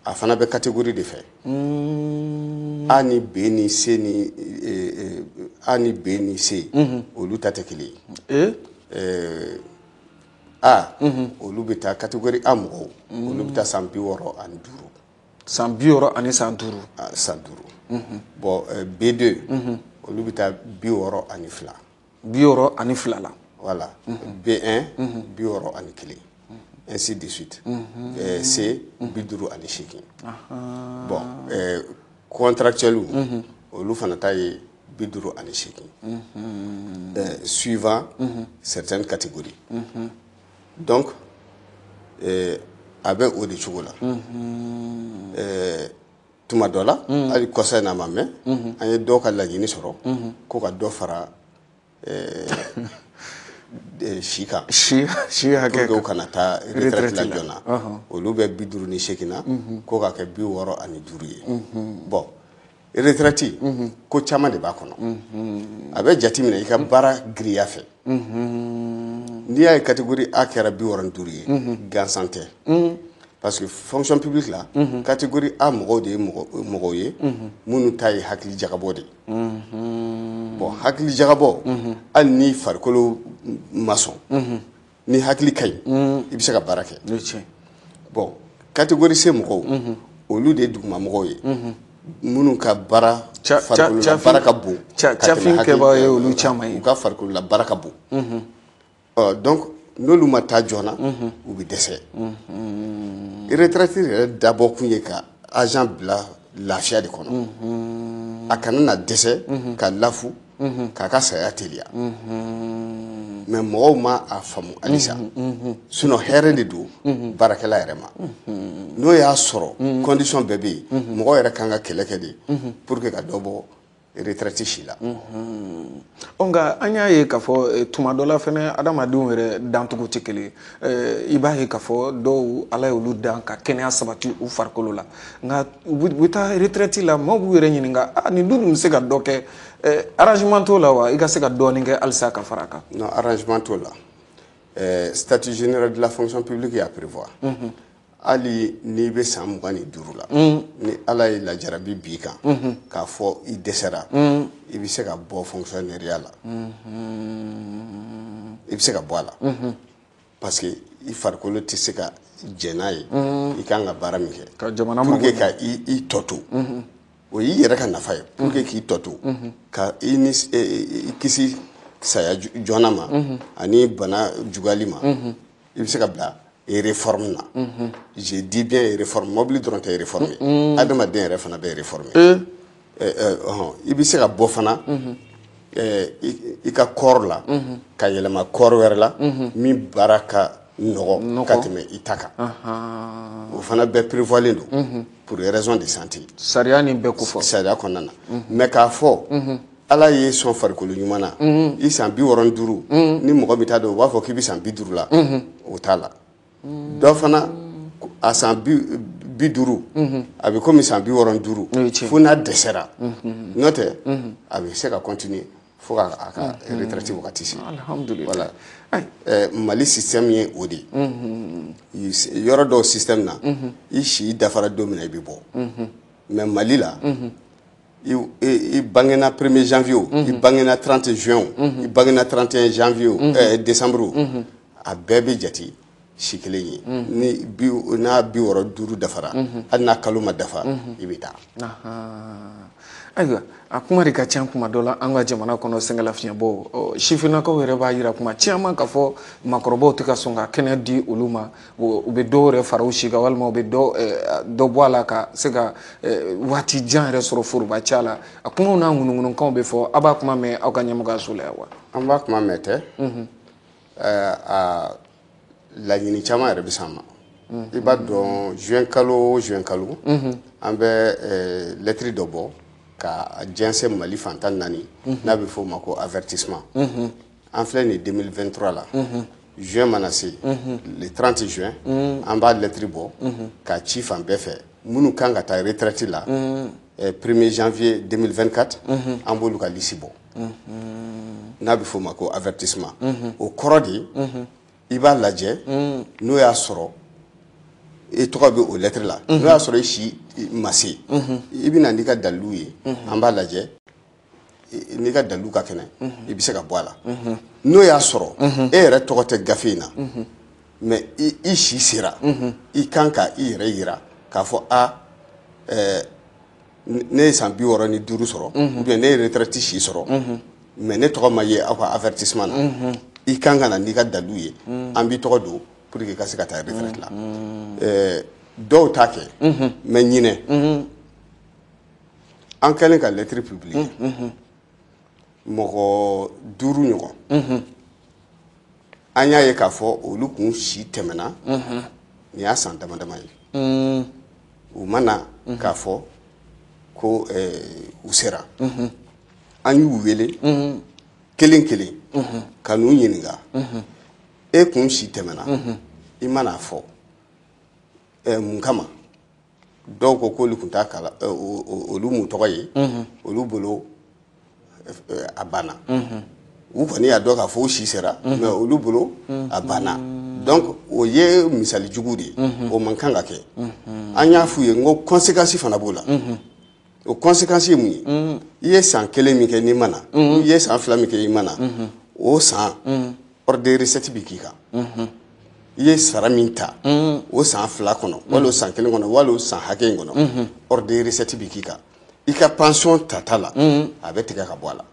a fana bɛ catégorie de fɛ, A ni B ni C ni A ni B ni C, olu ta tɛ kelen ye. A, olu bɛ taa, catégorie A mɔgɔw, olu bɛ taa san 65. San 60 ani san 5. San 5. Bon, B2, olu bɛ taa 62. 62 la. Voilà. B1, 61, ainsi de suite. C, 58. Bon, contractuel, olu fana ta ye 58, suivant certaines catégories. Donc a bɛ o de cogo la. Tuma dɔ la, hali kɔsa in na, ma mɛn, an ye dɔw ka laɲini sɔrɔ ko ka dɔ fara si kan. Si hakɛ. Pour que u kana taa retraite la joona. Olu bɛ 58 na, ko ka kɛ 65 ye. Bon, retraite ko caman de b'a kɔnɔ. A bɛ jateminɛ i ka baara giriya fɛ. N'i y'a ye catégorie A kɛra 65 ye, gansan tɛ, parce que fonction publique la, catégorie A mɔgɔw de ye mɔgɔw ye minnu ta ye hakili jagabɔ de ye. Bon, hakili jagabɔ, hali ni farikolo ma sɔn, ni hakili ka ɲi, i bɛ se ka baara kɛ. Bon, catégorie C mɔgɔw, olu de ye dugumamɔgɔw ye minnu ka baara farikolola baara ka bon. Cafin kɛbaa ye olu caman ye. U ka farikolola baara ka bon. Ɔ, donc n'olu ma taa joona, u bɛ dɛsɛ. Retraite yɛrɛ dabɔ kun ye ka agent bila lafiya de kɔnɔ, a kana na dɛsɛ ka lafu k'a ka saya teliya. Mais mɔgɔw ma a faamu halisa. Sinon hɛrɛ de don baarakɛla yɛrɛ ma. N'o y'a sɔrɔ condition bɛɛ bɛ yen, mɔgɔ yɛrɛ kan ka kɛlɛ kɛ de pour que ka dɔ bɔ retraite si la. Nka an y'a ye k'a fɔ tuma dɔ la fɛnɛ, adamadenw yɛrɛ dancogo tɛ kelen ye. I b'a ye k'a fɔ dɔw, Ala y'olu dan ka kɛnɛya sabati u farikolo la, nka u bɛ taa retraite la, maaw b'u yɛrɛ ɲininka: a nin dun bɛ se ka dɔ kɛ? Arrangement t'o la wa, i ka se ka dɔɔnin kɛ halisa ka fara a kan? Non, arrangement t'o la. Statut général de la fonction publique y'a prévoir, hali n'i bɛ san 25 la, ni Ala ye lajarabi b'i kan k'a fɔ i dɛsɛra, i bɛ se ka bɔ fonctionnaire la, i bɛ se ka bɔ a la, parce que i farikolo tɛ se ka jɛn n'a ye i kan ka baara min kɛ. Ka jamana pour que ka i tɔ to, o y'i yɛrɛ ka nafa ye, pour que k'i tɔ to ka i ni i kisi saya joona ma ani bana juguyali ma, i bɛ se ka bila réforme na. Je dis bien réforme, mobili dɔrɔn tɛ réforme ye, adamaden yɛrɛ fana bɛ réforme. I bɛ se ka bɔ fana i ka corps la ka yɛlɛma corps wɛrɛ la min baara ka nɔgɔ ka tɛmɛ i ta kan. O fana bɛɛ prévoilen don pour des raisons de santé. Sariya nin bɛɛ ko fɔ. Sariya kɔnɔna na. Mais k'a fɔ Ala ye sɔn farikolo ɲuman na, i san 65, ni mɔgɔ min t'a dɔn, u b'a fɔ k'i bɛ san 50 la, o t'a la. Dɔ fana a san 50, a bɛ komi san 65, fo n'a dɛsɛra. N'o tɛ, a bɛ se ka continuer fo k'a ka retraite wagati se. Alhamdulillah. Voilà. Mali système ye o de ye. Yɔrɔ dɔw système na, i si dafara don min na, i bɛ bɔ. Mais Mali la, i bangena 1er janvier o, i bangena 30 juin o, i bangena 31 janvier o, décembre o, a bɛɛ bɛ jate si kelen ye. Ni bi n'a 65 dafara, hali n'a kalo ma dafa, i bɛ taa. Ayiwa, a kuma de ka ca kuma dɔ la an ka jamana kɔnɔ, sɛgɛnlafiɲɛbɔ sifinnakaw yɛrɛ b'a jira kuma caman k'a fɔ maakɔrɔbaw tɛ ka sɔn ka kɛnɛ di olu ma. U bɛ dɔw yɛrɛ fara u si kan, walima u bɛ dɔ bɔ a la ka se ka waati jan yɛrɛ sɔrɔ foroba ca la. A kumaw n'a ŋunuŋunukanw bɛ fɔ, a b'a kuma mɛn aw ka ɲɛmɔgɔyaso la yan wa? An b'a kuma mɛn tɛ, a laɲini caman yɛrɛ bɛ s'an ma. I b'a dɔn, juin kalo o juin kalo, an bɛ lɛtiri dɔ bɔ ka jɛnsɛn Mali fan 14, n'a bɛ f'o ma ko avertissement. An filɛ nin 2023 la, juin mana se, le 30 juin, an b'a lɛtiri bɔ k'a ci fan bɛɛ fɛ. Minnu kan ka taa retraite la 1er janvier 2024, an b'olu ka liste bɔ, n'a bɛ f'o ma ko avertissement. O kɔrɔ de, i b'a lajɛ n'o y'a sɔrɔ i tɔgɔ bɛ o lɛtiri la, n'o y'a sɔrɔ i si ma se, i bɛ na n'i ka dalilu ye, an b'a lajɛ n'i ka dalilu ka kɛnɛ, i bɛ se ka bɔ a la. N'o y'a sɔrɔ e yɛrɛ tɔgɔ tɛ gafe in na, mais i si sera, i kan ka i yɛrɛ yira k'a fɔ a ne ye san 65 sɔrɔ, ou bien ne ye retraite si sɔrɔ, mais ne tɔgɔ ma ye aw ka avertissement na, i kan ka na n'i ka dalilu ye, an b'i tɔgɔ don pour que i ka se ka taa retraite la. Dɔw t'a kɛ, mais ɲinɛ an kɛlen ka lettre publier, mɔgɔ 5 ɲɔgɔn, an y'a ye k'a fɔ olu kun si tɛmɛna, nin y'a san dama dama ye, u ma na k'a fɔ ko u sera. An y'u wele kelen kelen ka n'u ɲininka: e kun si tɛmɛna, i mana fɔ mun kama? Dɔw ko k'olu kun t'a kala, olu m'u tɔgɔ ye, olu bolo a banna. U kɔni y'a dɔn k'a fɔ u si sera, mais olu bolo a banna. Donc o ye misali jugu de ye, o man kan ka kɛ. An y'a f'u ye n ko conséquence fana b'o la. O conséquence ye mun ye? I ye san 1 min kɛ n'i ma na, i ye san 2 min kɛ i ma na, o san ordre de recette bɛ k'i kan. I ye sara min ta o san 2 kɔnɔ, wali o san 1 kɔnɔ, wali o san hakɛ in kɔnɔ, ordre de recette bɛ k'i kan. I ka pension tata la, a bɛ tigɛ ka bɔ a la.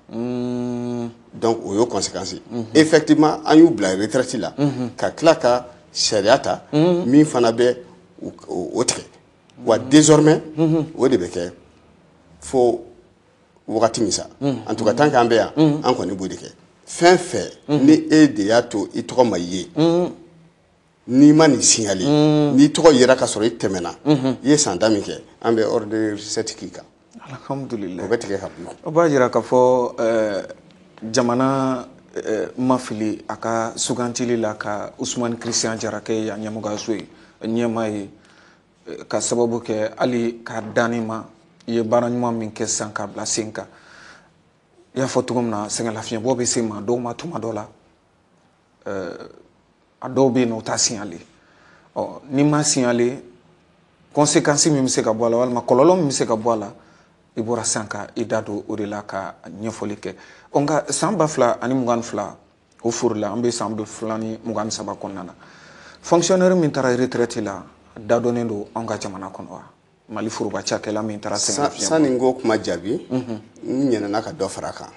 Donc o y'o conséquence ye. Effectivement, an y'u bila retraite la ka tila ka sariya ta min fana bɛ o tigɛ wa. Désormais, o de bɛ kɛ fo wagati min sa. En tout cas, tant qu'an bɛ yan, an kɔni b'o de kɛ. Fɛn fɛn ni e de y'a to i tɔgɔ ma ye, n'i ma nin signaler, n'i tɔgɔ yera ka sɔrɔ i tɛmɛna, i ye san 10 min kɛ, an bɛ ordre de recette k'i kan. Alhamdulilayi. O bɛ tigɛ ka bɔ i kun. O b'a jira k'a fɔ jamana ma fili a ka sugantili la ka Usumani Christian Jara kɛ yan ɲɛmɔgɔyaso ye, ɲɛmaa ye, ka sababu kɛ hali k'a danni ma, i ye baara ɲuman min kɛ sisan k'a bila sen kan. I y'a fɔ cogo min na, sɛgɛnlafiɲɛbɔ bɛ se maa dɔw ma tuma dɔ la, a dɔw bɛ yen nɔ, u t'a signaler. Ɔ n'i ma signaler, conséquence min bɛ se ka bɔ a la, walima kɔlɔlɔ min bɛ se ka bɔ a la, i bɔra sisan ka i da don o de la ka ɲɛfɔli kɛ. Ɔ nka san 2022, o furu la, an bɛ san 2023 kɔnɔna na, fonctionnaire min taara retraite la, a da dɔnnen don anw ka jamana kɔnɔ wa? Mali foroba cakɛla min taara sɛgɛnnafiɲɛ. Sani n k'o kuma jaabi, n ɲinɛna ka dɔ fara a kan.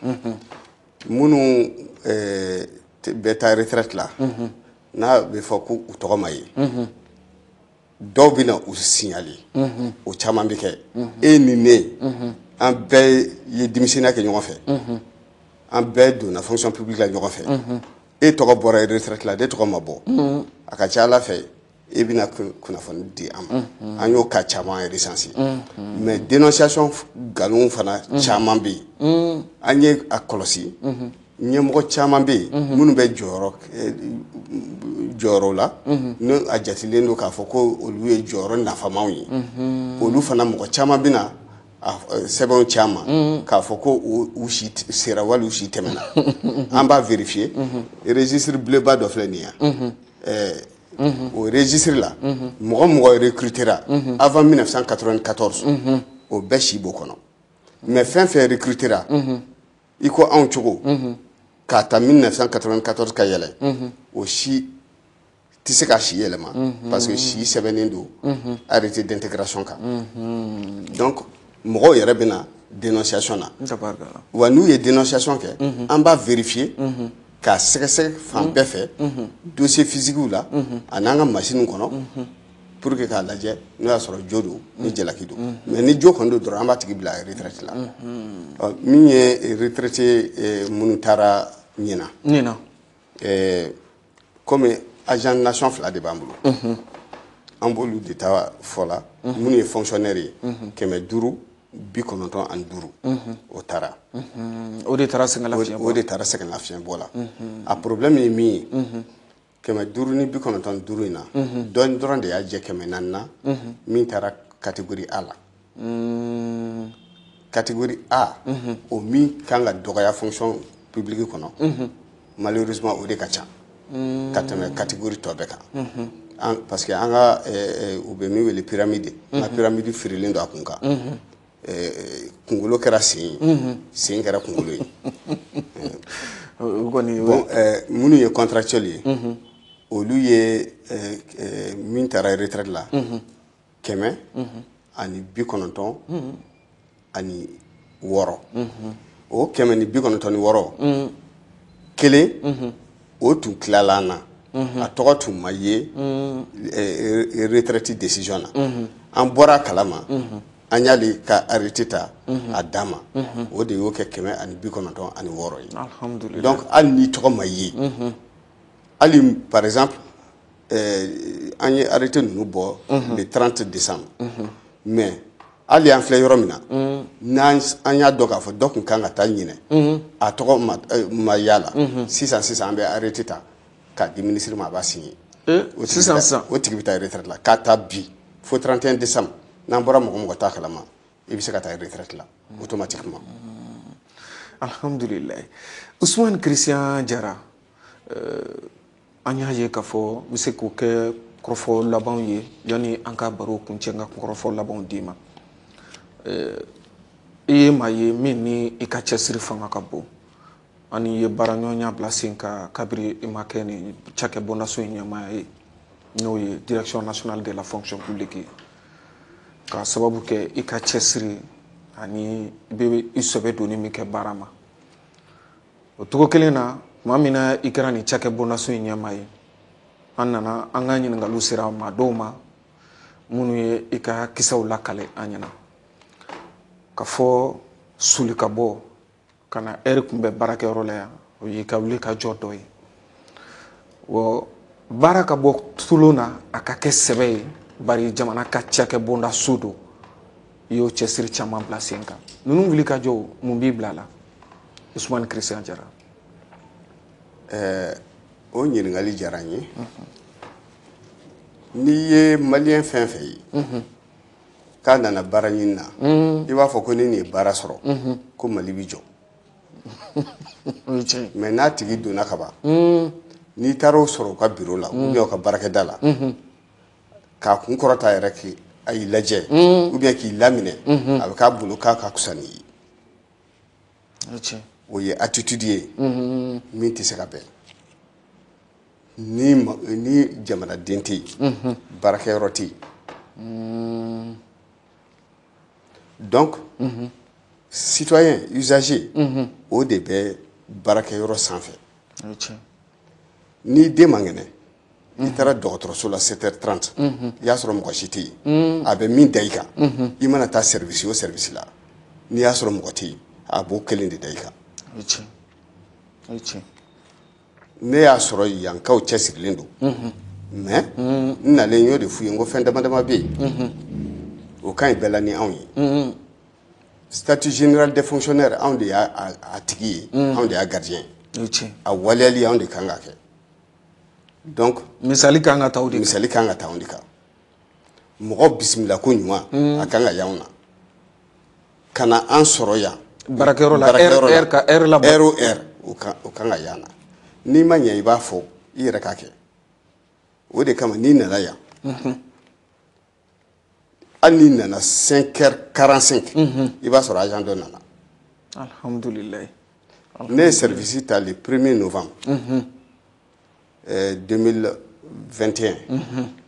Minnu bɛ taa retraite la, n'a bɛ fɔ ko u tɔgɔ ma ye, dɔw bɛ na u signaler, o caman bɛ kɛ. E ni ne, an bɛɛ ye denmisɛnninya kɛ ɲɔgɔn fɛ, an bɛɛ donna fonction publique la ɲɔgɔn fɛ. E tɔgɔ bɔra retraite la, ne tɔgɔ ma bɔ. A ka ca Ala fɛ, e bɛna kunnafoni di an ma. An y'o cas caman recenser, mais dénonciation nkalon fana caman bɛ yen. An ye a kɔlɔsi, ɲɛmɔgɔ caman bɛ yen minnu bɛ jɔyɔrɔ la, n'o a jatilen don k'a fɔ ko olu ye jɔyɔrɔ nafamaw ye, olu fana mɔgɔ caman bɛ na sɛbɛnw ci an ma k'a fɔ ko u si sera wali u si tɛmɛna. An b'a vérifier. Registre bleu ba dɔ filɛ nin ye, o registre la, mɔgɔ mɔgɔ recrutera avant 1994, o bɛɛ si b'o kɔnɔ. Mais fɛn fɛn recrutera i ko anw cogo k'a ta 1994 ka yɛlɛ, o si tɛ se ka si yɛlɛma, parce que si sɛbɛnnen don arrêté d'intégration kan. Donc mɔgɔw yɛrɛ bɛ na Dénonciation na. Wa n'u ye dénonciation kɛ, an b'a vérifier k'a sɛgɛsɛgɛ fan bɛɛ fɛ, dossier physique la a n'an ka machine kɔnɔ, pour que k'a lajɛ n'o y'a sɔrɔ jo don ni jalaki don. Mais ni jo kɔni don dɔrɔn, an b'a tigi bila retraite la. Ɔ, min ye retraité minnu taara ɲinan, ɲinan, komi agent nation fila de b'an bolo, an b'olu de ta fɔ la. Minnu ye fonctionnaire ye, 595, o taara. O de taara sɛgɛnlafiɲɛ. O de taara sɛgɛnlafiɲɛbɔ la. A problème ye min ye, 595 in na, dɔɔni dɔrɔn de y'a jɛ 400 na min taara catégorie A la. Catégorie A, o min kan ka dɔgɔya fonction publique kɔnɔ, malheureusement o de ka ca ka tɛmɛ catégorie tɔ bɛɛ kan, parce que an ka u bɛ min wele pyramide, an ka pyramide firilen don a kun kan. Kunkolo kɛra sen ye, sen kɛra kunkolo ye. O kɔni. Bon, minnu ye contractuel ye, olu ye min taara retraite la, 196. O 196, kelen o tun tilala an na, a tɔgɔ tun ma ye retraite décision na. An bɔra a kalama, an y'ale ka arrêté ta a d'a ma, o de y'o kɛ 196 ye. Alhamdulillah. Donc hali n'i tɔgɔ ma ye, hali par exemple an ye arrêté ninnu bɔ le 30 décembre, mais hali an filɛ yɔrɔ min na, n'an an y'a dɔn k'a fɔ dɔ tun kan ka taa ɲinɛ, a tɔgɔ ma y'a la, sisan sisan an bɛ arrêté ta k'a di ministre ma, a b'a signé. O tigi Sisan sisan. O tigi bɛ taa retraite la k'a ta bi fo 31 décembre. N'an bɔra mɔgɔ mɔgɔ t'a kalama, i bɛ se ka taa retraite la automatiquement. Alhamdulillah. Ousmane Christian Jara, an y'a ye k'a fɔ n bɛ se k'o kɛ kɔrɔfɔ labanw ye yanni an ka baro kuncɛ, n ka kɔrɔfɔ labanw d'i ma. I ye maa ye min ni i ka cɛsiri fanga ka bon. Ani ye baaraɲɔgɔnya bila sen kan kabiri i ma kɛ nin cakɛbondaso in ɲɛmaaya ye, n'o ye Direction nationale de la fonction publique ye, k'a sababu kɛ i ka cɛsiri ani i bɛ i sɛbɛ donni min kɛ baara ma. O cogo kelen na, tuma min na i kɛra nin cakɛbondaso in ɲɛmaa ye, an nana an ka ɲininkaliw sera maa dɔw ma minnu ye i ka kisaw lakale an ɲɛna ka fɔ suli ka bɔ ka na ɛri kunbɛ baarakɛyɔrɔ la yan, o y'i ka wuli ka jɔ dɔ ye. Wa baara ka bɔ tulon na, a ka kɛ sɛbɛ ye, bari jamana ka cakɛbonda so don, i y'o cɛsiri caman bila sen kan. Ninnu wuli ka jɔ, mun b'i bila a la, Ousmane Christian Jara? O ɲininkali diyara n ye. N'i ye malien fɛn fɛn ye k'a nana baara ɲini na, i b'a fɔ ko ni nin ye baara sɔrɔ, ko Mali bi jɔ. O ye tiɲɛ ye. Mais n'a tigi donna ka ban, n'i taara o sɔrɔ u ka bureau la ou bien u ka baarakɛda la, k'a kun kɔrɔta yɛrɛ k'i a y'i lajɛ ou bien k'i laminɛ, a bɛ k'a bolo k'a ka fisa n'i ye. O ye tiɲɛ. O ye attitude ye min tɛ se ka bɛn ni ni jamanaden tɛ yen, baarakɛyɔrɔ tɛ yen. Donc citoyen, usager, o de bɛ baarakɛyɔrɔ sanfɛ. O ye tiɲɛ. N'i den man kɛnɛ, i taara dɔgɔtɔrɔso la 7h30, i y'a sɔrɔ mɔgɔ si tɛ yen, a bɛ min da i kan, i mana taa service o service la, n'i y'a sɔrɔ mɔgɔ tɛ yen, a b'o kelen de da i kan. O ye tiɲɛ, o ye tiɲɛ. Ne y'a sɔrɔ yankaw cɛsirilen don, mais n nalen, n y'o de f'u ye, n ko fɛn dama dama bɛ yen, o ka ɲi bɛɛ la ni anw ye. Statut général des fonctionnaires, anw de y'a a tigi ye, anw de y'a gardien ye. O ye tiɲɛ. A waleyali, anw de kan ka kɛ. Donc misali kan ka ta o de kan. Misali kan ka ta anw de kan. Mɔgɔ bisimila ko ɲuman, a kan ka y'anw na ka na an sɔrɔ yan. Baarakɛyɔrɔ la, baarakɛyɔrɔ la. Heure ka heure la. Heure o heure, o kan ka y'an na. N'i ma ɲɛ, i b'a fɔ i yɛrɛ k'a kɛ. O de kama n'i nana yan, hali n'i nana 5h45, i b'a sɔrɔ agent dɔ nana. Alhamdulilayi. Ne ye service ta le 1er novembre 2021,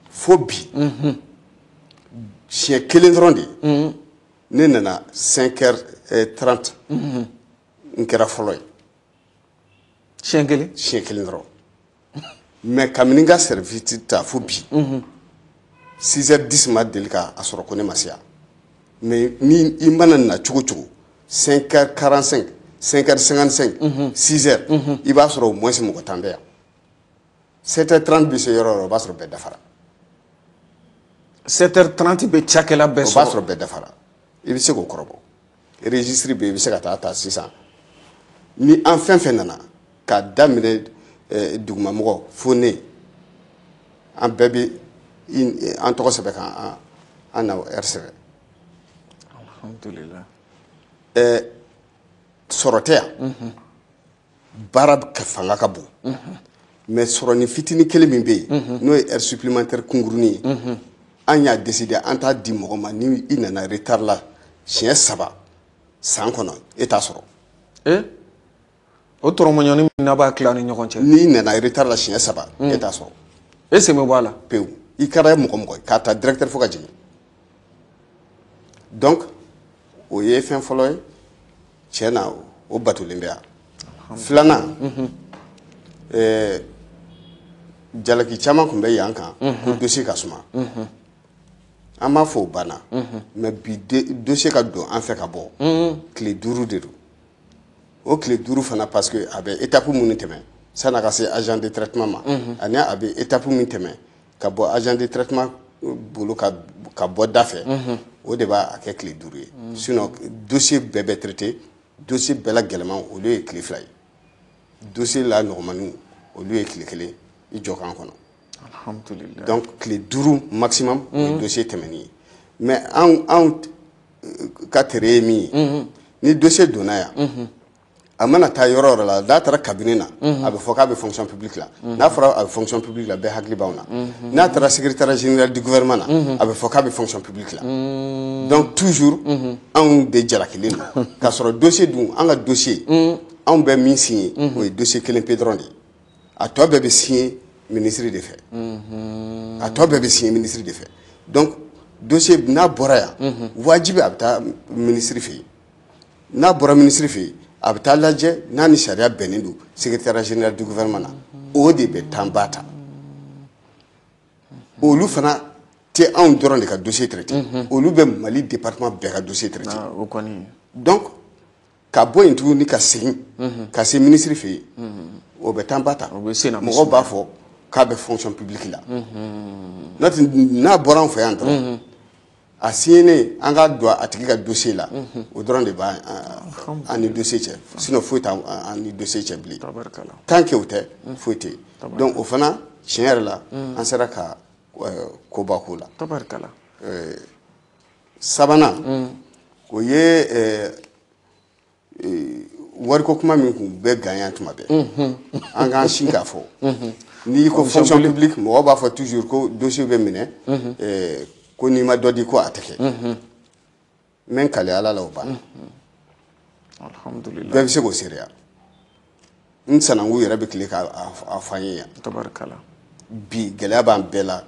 fo bi, siɲɛ kelen dɔrɔn de Ne nana 5h30, n kɛra fɔlɔ ye. Siɲɛ kelen? Siɲɛ kelen dɔrɔn. Mais kabini n ka service ta fo bi, 6h10 ma deli k'a sɔrɔ ko ne ma se yan. Mais ni i mana na cogo cogo, 5h45, 5h55, 6h, i b'a sɔrɔ au moins mɔgɔ 10 bɛ yan. 7h30 bɛ se yɔrɔ o yɔrɔ, o b'a sɔrɔ bɛɛ dafara. 7h30 bɛ cakɛla bɛɛ sɔrɔ. O b'a sɔrɔ bɛɛ dafara. I bɛ se k'o kɔrɔbɔ. Registre bɛ yen, i bɛ se ka taa ta sisan. Ni an fɛn fɛn nana k'a daminɛ dugumamɔgɔ fo ne, an bɛɛ bɛ an tɔgɔ sɛbɛn ka an na heure sɛbɛn. Alhamdulillah. Sɔrɔ tɛ yan. Baara fanga ka bon. Mais sɔrɔ ni fitinin kelen min bɛ yen, n'o ye heure supplémentaire kunkurunin ye, an y'a décider an t'a di mɔgɔ ma. Ni i nana retard la siɲɛ 3 san kɔnɔ, e t'a sɔrɔ. O tɔrɔmɔɲɔni min n'a b'a tila ni ɲɔgɔn cɛ. N'i nana retard la siɲɛ 3, e t'a sɔrɔ. E sen bɛ bɔ a la. Pewu. I kɛra mɔgɔ mɔgɔ ye, k'a ta directeur fo ka jigin. Donc o ye fɛn fɔlɔ ye, tiɲɛ na o batolen bɛ yan. Filanan, jalaki caman tun bɛ yan kan ko dossier ka suma. An b'a fɔ o banna. Mais bi dossier ka don an fɛ ka bɔ, tile 5 de don. O tile 5 fana, parce que a bɛ étape minnu tɛmɛ san'a ka se agent de traitement ma, ani a bɛ étape min tɛmɛ ka bɔ agent de traitement bolo ka bɔ da fɛ, o de b'a kɛ tile 5 ye. Sinon dossier bɛɛ bɛ traité, dossier bɛɛ la gɛlɛman olu ye tile 2 ye, dossier la nɔgɔmaniw olu ye tile 1 i jɔ kan kɔnɔ. Alhamdulillah. Donc tile 5 maximum o ye dossier tɛmɛni ye. Mais anw ka tere ye min ye, ni dossier donna yan, a mana taa yɔrɔ yɔrɔ la, n'a taara cabinet na, a bɛ fɔ k'a bɛ fonction publique la. N'a fɔra a bɛ fonction publique la, bɛɛ hakili b'anw na. N'a taara secrétaire général du gouvernement na, a bɛ fɔ k'a bɛ fonction publique la. Donc toujours anw de jalakilen don. K'a sɔrɔ dossier dun, an ka dossier, anw bɛ min signé, o ye dossier kelen pe dɔrɔn de ye. A tɔ bɛɛ bɛ signé ministre de fɛ. A tɔ bɛɛ bɛ signé ministre de fɛ. Donc dossier n'a bɔra yan, wajibi a bɛ taa ministre fɛ yen. N'a bɔra ministre fɛ yen, a bɛ taa lajɛ n'a ni sariya bɛnnen don secrétaire général du gouvernement na, o de bɛ temps ba ta. Olu fana tɛ anw dɔrɔn de ka dossier traité, olu bɛ Mali département bɛɛ ka dossier traité. O kɔni. Donc ka bɔ yen tuguni ka segin ka se ministre fɛ yen, o bɛ temps ba ta. Mɔgɔw b'a fɔ k'a bɛ fonction publique la. N'o tɛ, n'a bɔra anw fɛ yan dɔrɔn, a signé an ka don a tigi ka dossier la, o dɔrɔn de b'a an ni dossier cɛ. Sinon foyi t'an ni dossier cɛ bilen. Tant que o tɛ, foyi tɛ yen. Donc o fana tiɲɛ yɛrɛ la, an sera ka koba k'o la. Sabanan, o ye wariko kuma min kun bɛ gan tuma bɛɛ, an k'an sin k'a fɔ. N'i ko fonction publique, mɔgɔw b'a fɔ toujours ko dossier bɛ minɛ, ko n'i ma dɔ di ko a tɛ kɛ. N bɛ n kali Ala la, o banna. Alhamdulillah. Bɛɛ bɛ se k'o seereya. N sanankun yɛrɛ bɛ tile k'a fɔ an ye yan. Tabarikala. Bi gɛlɛya b'an bɛɛ la,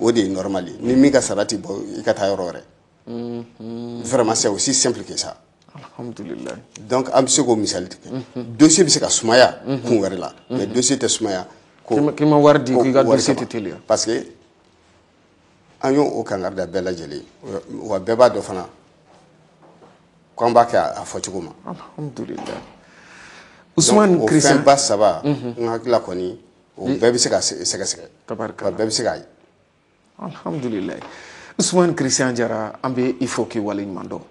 o de ye normal ye. Ni min ka sara tɛ bɔ, i ka taa yɔrɔ wɛrɛ. Vraiment, c'est aussi simple que ça. Alhamdulillah. Donc an bɛ se k'o misali tigɛ. Dossier bɛ se ka sumaya kun wɛrɛ la, mais dossier tɛ sumaya ko k'i ma wari di k'i ka dossier tɛ teliya. Parce que an y'o o kangari da bɛɛ lajɛlen, wa bɛɛ b'a dɔn fana k'an b'a kɛ a fɔcogo ma. Alhamdulillah. Ousmane Christian, o fɛnba 3, n hakili la kɔni, o bɛɛ bɛ se ka sɛgɛsɛgɛ. Tabarikala. Wa bɛɛ bɛ se k'a ye. Alhamdulillah. Ousmane Christian Diarra, an bɛ i fo k'i waleɲuman dɔn.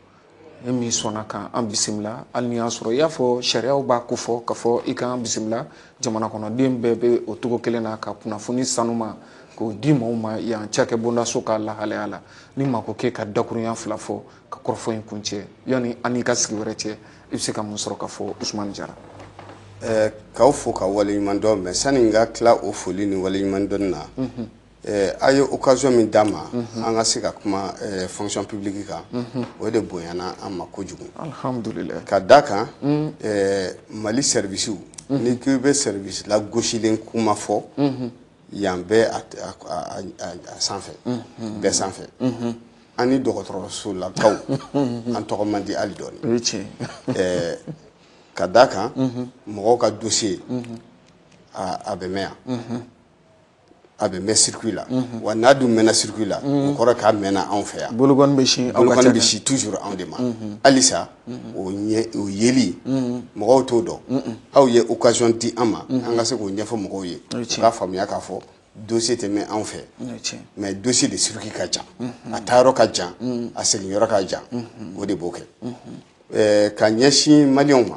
E min sɔnna kan an bisimila, hali n'i y'a sɔrɔ i y'a fɔ sariyaw b'a ko fɔ k'a fɔ i k'an bisimila, jamana kɔnɔden bɛɛ bɛ o cogo kelen na ka kunnafoni sanuma k'o di maaw ma yan cakɛ bondaso ka lahalaya la. Ni maa ko k'e ka dakurunya 2 fɔ ka kɔrɔfɔ in kuncɛ, yanni an n'i ka sigi wɛrɛ cɛ, i bɛ se ka mun sɔrɔ ka fɔ Ousmane Diarra? K'aw fo ka waleɲuman dɔn, mais sani n ka tila o foli ni waleɲuman dɔnni na, a ye occasion min d'an ma an ka se ka kuma fonction publique kan, o de bonyana an ma kojugu. Alhamdulillah. Ka da kan, Mali service, ni k'i bɛ service lagosilen kuma fɔ, yan bɛ a sanfɛ, bɛɛ sanfɛ. An ni dɔgɔtɔrɔsolakaw an tɔgɔ man di hali dɔɔni. O ye tiɲɛ. Ka d'a kan mɔgɔw ka dossier a bɛ mɛn yan, a bɛ mɛn circuit la, wa n'a dun mɛnna circuit la, o kɔrɔ k'a mɛnna anw fɛ yan. Bolokɔni bɛ sin aw ka bolokɔni bɛ cakɛ. Si toujours anw de ma. Halisa o ɲɛ o yeli mɔgɔw t'o dɔn. Aw ye occasion di an ma, an ka se k'o ɲɛfɔ mɔgɔw ye, O ye u tiɲɛ. k'a faamuya k'a fɔ dossier tɛ mɛn anw fɛ. O ye tiɲɛ. Mais dossier de circuit ka jan, a taayɔrɔ ka jan, a seginyɔrɔ ka jan, o de b'o kɛ. Ka ɲɛsin maliyɛnw ma,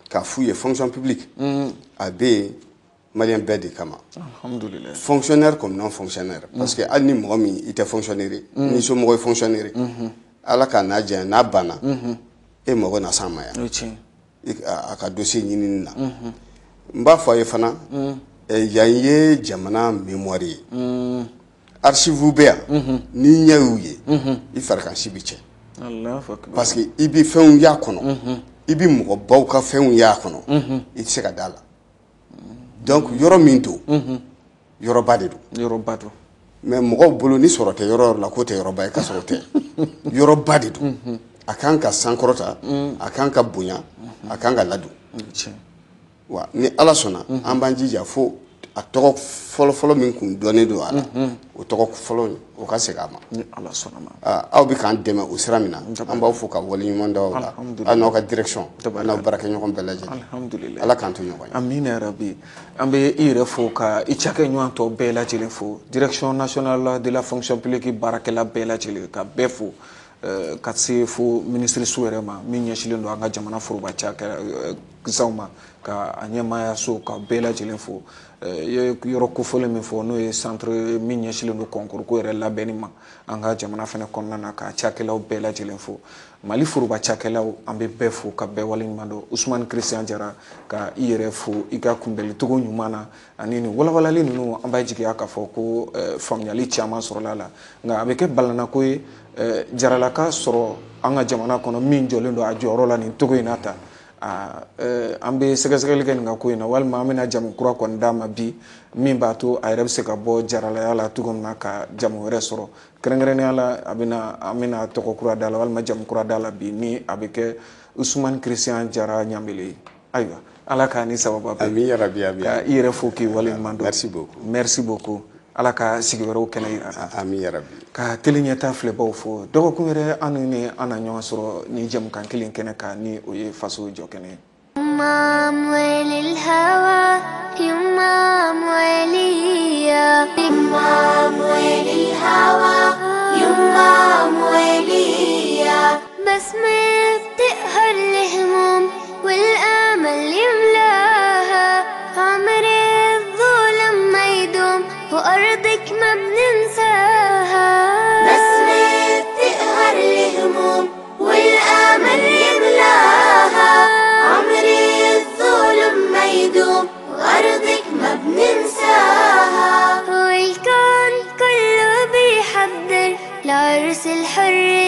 k'a f'u ye fonction publique a bɛ yen maliyɛn bɛɛ de kama. Alhamdulilayi. Fonctionnaire comme non fonctionnaire, parce que hali ni mɔgɔ min i tɛ fonctionnaire ye, ni somɔgɔ ye fonctionnaire ye, ala ka n'a diya n'a banna, e mago na s'an ma yan. O ye tiɲɛ. A ka dossier ɲinini na, n b'a fɔ a ye fana, yan ye jamana mémoire ye, archive bɛ yan, n'i ɲɛ y'u ye, i farikansi bɛ cɛ. Allahu akbar. Parce que i bɛ fɛnw y'a kɔnɔ, i bɛ mɔgɔbaw ka fɛnw y'a kɔnɔ, i tɛ se ka d'a la. Donc yɔrɔ min don, yɔrɔba de don. Yɔrɔba don. Mais mɔgɔw bolo ni sɔrɔ tɛ yɔrɔ yɔrɔ la, k'o tɛ yɔrɔba ye, k'a sɔrɔ o tɛ, yɔrɔba de don. A kan ka sankɔrɔta, a kan ka bonya, a kan ka ladon. O ye tiɲɛ. Wa ni ala sɔnna, an b'an jija fo a tɔgɔ fɔlɔfɔlɔ min kun dɔnnen don a la, o tɔgɔ fɔlɔ in, o ka segin a ma. Ni ala sɔnna ma. Aw bɛ k'an dɛmɛ o sira min na, an b'aw fo ka waleɲuman d'aw la, Alhamdulillah. aw n'aw ka direction, Tabaraka. n'aw baarakɛɲɔgɔn bɛɛ lajɛlen. Alhamdulilayi. Ala k'an to ɲɔgɔn ye. Amina ya rabi. An bɛ i yɛrɛ fo ka i cakɛ ɲɔgɔn tɔ bɛɛ lajɛlen fo, direction nationale de la fonction publique baarakɛla bɛɛ lajɛlen ka bɛɛ fo, ka se fo ministre so yɛrɛ ma min ɲɛsinnen don an ka jamana foroba cakɛsaw ma, ka a ɲɛmaaya so ka bɛɛ lajɛlen fo. I ye yɔrɔ kofɔlen min fɔ, n'o ye centre min ɲɛsinnen don concours ko yɛrɛ labɛnni ma an ka jamana fɛnɛ kɔnɔna na, ka cakɛlaw bɛɛ lajɛlen fo, Mali foroba cakɛlaw, an bɛ bɛɛ fo ka bɛɛ waleɲuman dɔn. Usumani Christian Jara, ka i yɛrɛ fo i ka kunbɛnlicogo ɲuman na ani nin walawalali ninnu, an b'a jigiya k'a fɔ ko faamuyali caman sɔrɔla la. Nka a bɛ kɛ balanako ye, jaralaka sɔrɔ an ka jamana kɔnɔ min jɔlen don a jɔyɔrɔ la nin cogo in na tan. An bɛ sɛgɛsɛgɛli kɛ nin ka ko in na, walima an bɛna jamu kura kɔni d'a ma bi min b'a to a yɛrɛ bɛ se ka bɔ jaralaya la cogo min na ka jamu wɛrɛ sɔrɔ. Kɛrɛnkɛrɛnnenya la, a bɛna an bɛna tɔgɔ kura d'a la walima jamu kura d'a la bi, ni a bɛ kɛ Usumani Christian Jara Ɲanbele ye. Ayiwa, ala k'a ni sababa bɛn. Amin ya rabi, amin. Ka i yɛrɛ fo k'i waleɲuman dɔn. Merci beaucoup. Merci beaucoup. Ala ka sigi wɛrɛw kɛnɛ yira an na. Amin ya rabi. Ka teli ɲɛta filɛbaw fo, dɔgɔkun wɛrɛ an ni an na ɲɔgɔn sɔrɔ ni jɛmukan kelen kɛnɛ kan, ni o ye faso jɔ kɛnɛ ye. يما أموال الهوى، يما أمواليا، يما أموال الهوى، يما أمواليا. بسمة بتقهر الهموم والآمل يملاها، عمر الظلم ما يدوم وأرضك ما بننساها. بسمة بتقهر الهموم والآمل يملاها، عمر الظلم ما يدوم وأرضك ما بننساها. والكون كله بيحضر لعرس الحرية.